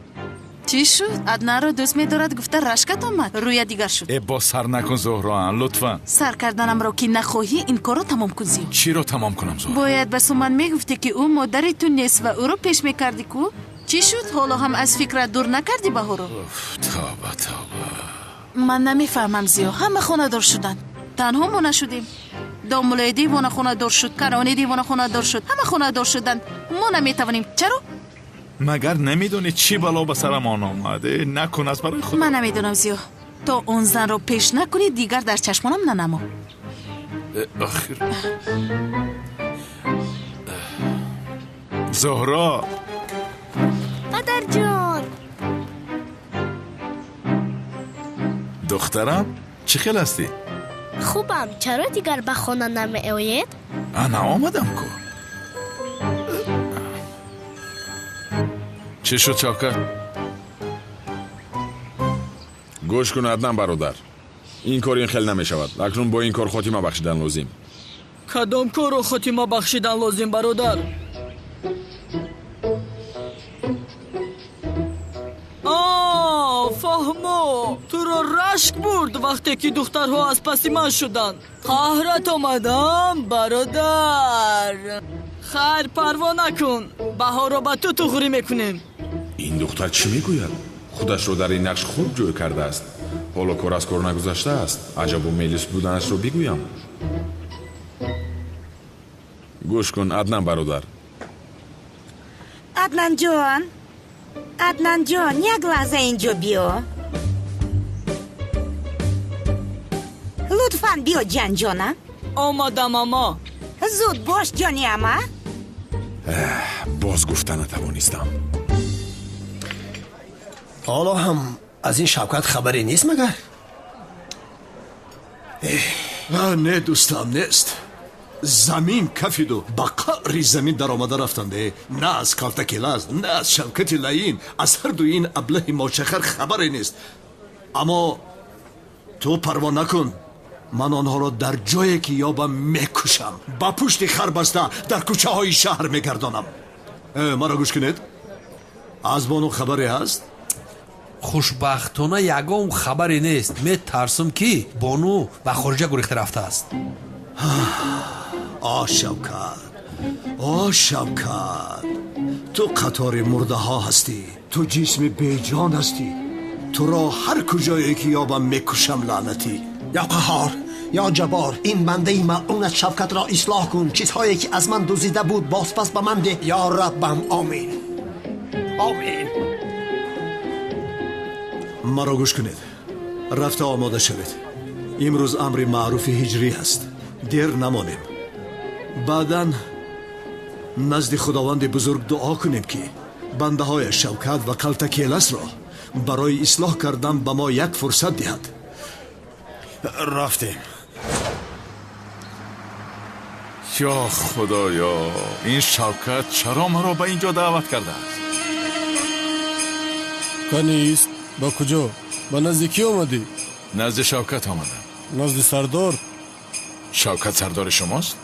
Чӣ шуд? Аднанро дӯст медорад гуфта рашкат омад, рӯя дигар шуд. Э, боз сар накун, Зуҳроан, лутфан. Сар карданамро ки нахоҳӣ, ин корро тамом кун, Зиё. Чиро тамом кунам, Зуҳро? Бояд ба Суман мегуфтӣ, ки ӯ модари ту нест ва ӯро пеш мекардӣ ку. Чӣ шуд? Ҳоло ҳам аз фикрат дур накардӣ Баҳоро? Тавба, тавба. Ман намефаҳмам, Зиё. Ҳама хонадор шуданд, танҳо мо нашудем. Домулои девона хонадор шуд, Карони девона хонадор шуд, ҳама хонадор шуданд. Мо наметавонем. Чаро? Магар намедонӣ чӣ бало ба сарамон омад? Накун, аз барои Худо. Ман намедонам, Зиё. То он занро пеш накунӣ, дигар дар чашмонам нанамо. Охир Зуҳро. Падарҷон. Духтарам, чӣ хел ҳастӣ? Хубам. Чаро дигар ба хона намеоед? Ана омадам ку. Чӣ шуд, Шавкат? Гӯш кун, Аднан бародар, ин кор ин хел намешавад. Акнун бо ин кор хотима бахшидан лозим. Кадом корро хотима бахшидан лозим, бародар? Фаҳмо, туро рашк бурд вақте ки духтарҳо аз паси ман шуданд. Қаҳрат омадам, бародар. Хайр, парво накун, Баҳорро ба ту туғрӣ мекунем. Ин духтар чӣ мегӯяд? Худашро дар ин нақш хуб ҷой кардааст. Ҳоло кор аз кор нагузаштааст. Аҷабу мелис буданашро бигӯям. Гӯш кун, Аднан бародар. Аднанҷон, Аднанҷон, як лаҳза инҷо биё. Лутфан биё, ҷанҷона. Омадам, ама. Зуд бош, ҷони ама. Боз гуфта натавонистам. Ҳоло ҳам аз ин Шавкат хабаре нест магар? Не, дӯстам, нест. Замин кафиду ба қаъри замин даромада рафтанд. На аз калтаки лаз, на аз Шавкати лаин, аз ҳарду ин аблаҳи мочахар хабаре нест. Аммо ту парво накун, ман онҳоро дар ҷое ки ёбам мекушам, ба пушти хар баста дар кӯчаҳои шаҳр мегардонам. Маро гӯш кунед, аз бону хабаре ҳаст? Хушбахтона ягон хабаре нест. Метарсам, ки бону ба хориҷа гурехта рафтааст. О Шавкат, о Шавкат, ту қатори мурдаҳо ҳастӣ, ту ҷисми беҷон ҳастӣ. Туро ҳар куҷое ки ёбам мекушам, лаънатӣ. Ё Қаҳҳор, ё Ҷаббор, ин бандаи малъунат Шавкатро ислоҳ кун. Чизҳое ки аз ман дуздида буд бозпас ба ман деҳ. Ё Раббам, омин, омин. Маро гӯш кунед, рафта омода шавед. Имрӯз амри маъруфи ҳиҷрӣ ҳаст, дер намонем. Баъдан назди Худованди бузург дуо кунем, ки бандаҳояш Шавкат ва Калтакеласро барои ислоҳ кардан ба мо як фурсат диҳад. Рафтем. Ё Худоё, ин Шавкат чаро маро ба ин ҷо даъват кардааст? Канист, ба куҷо? Ба назди кӣ омадӣ? Назди Шавкат омадам. Назди сардор? Шавкат сардори шумост?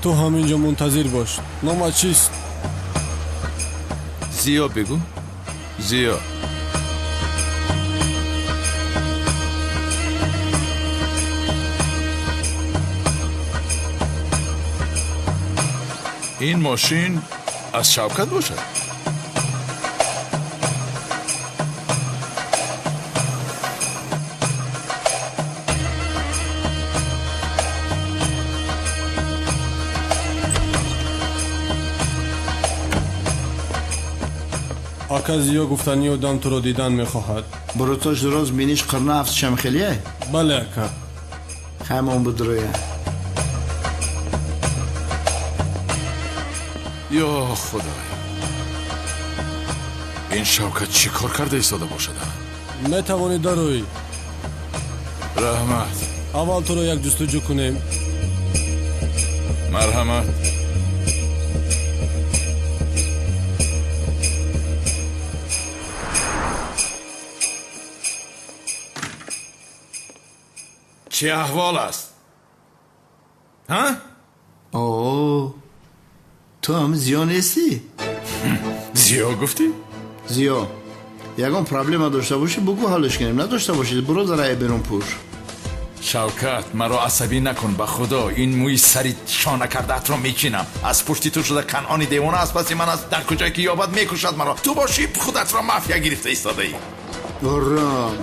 Ту ҳаминҷо мунтазир бош. Номат чист? Зиё бигӯ. Зиё. Ин мошин аз Шавкат бошад? Ака Зиё гуфтани одам туро дидан мехоҳад. Бурутош дуроз, биниш қирна афтшам хелие? Бале, ака. Ҳамон будроя. Ё Худоё, ин Шавкат чӣ кор карда истода бошад? Метавонӣ дароӣ. Раҳмат. Аввал туро як ҷустуҷӯ кунем. Марҳамат. Чӣ аҳвол аст? Ҳа? О, ту ҳам Зиё нестӣ? Зиё гуфтӣ? Зиё, ягон проблема дошта бошӣ, бугӯ, ҳаллиш кунем. Надошта бошӣ, буро дар берун пӯш. Шавкат, маро асабӣ накун, ба Худо ин мӯи сари шона кардаатро мечинам. Аз пушти ту шуда Канъони девона аз паси ман аст, дар куҷое ки ёбад мекушад маро. Ту бошӣ худатро мафия гирифта истодаӣ. Ором.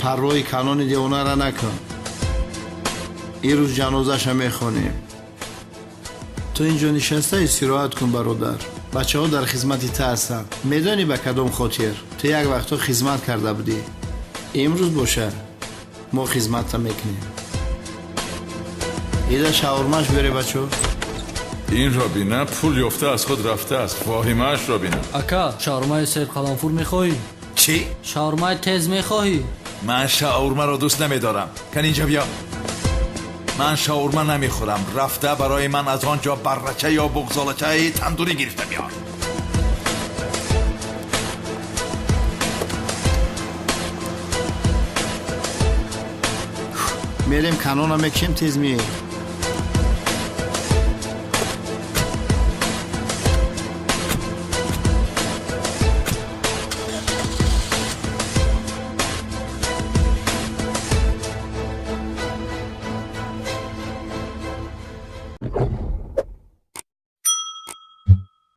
Парвои Канони девонара накун. Ирӯз ҷанозаша мехонем. Ту инҷо нишаста истироҳат кун, бародар. Бачаҳо дар хизмати ту ҳастанд. Медонӣ ба кадом хотир? Ту як вақтҳо хизмат карда будӣ. Имрӯз боша мо хизматта мекунем. Ида шаурмаш бере, бачо. Инро бина, пул ёфта аз худ рафтааст. Воҳимаашро бина. Ака, шаурмаи серқаламфур мехоҳӣ? Чӣ? Шаурмаи тез мехоҳӣ? Ман шаурмаро дӯст намедорам. Кан инҷа биё. Ман шаурма намехӯрам. Рафта барои ман аз он ҷо баррача ё буғзолачаи тандурӣ гирифта биёр. Мерем, канона мекушем, тез меем.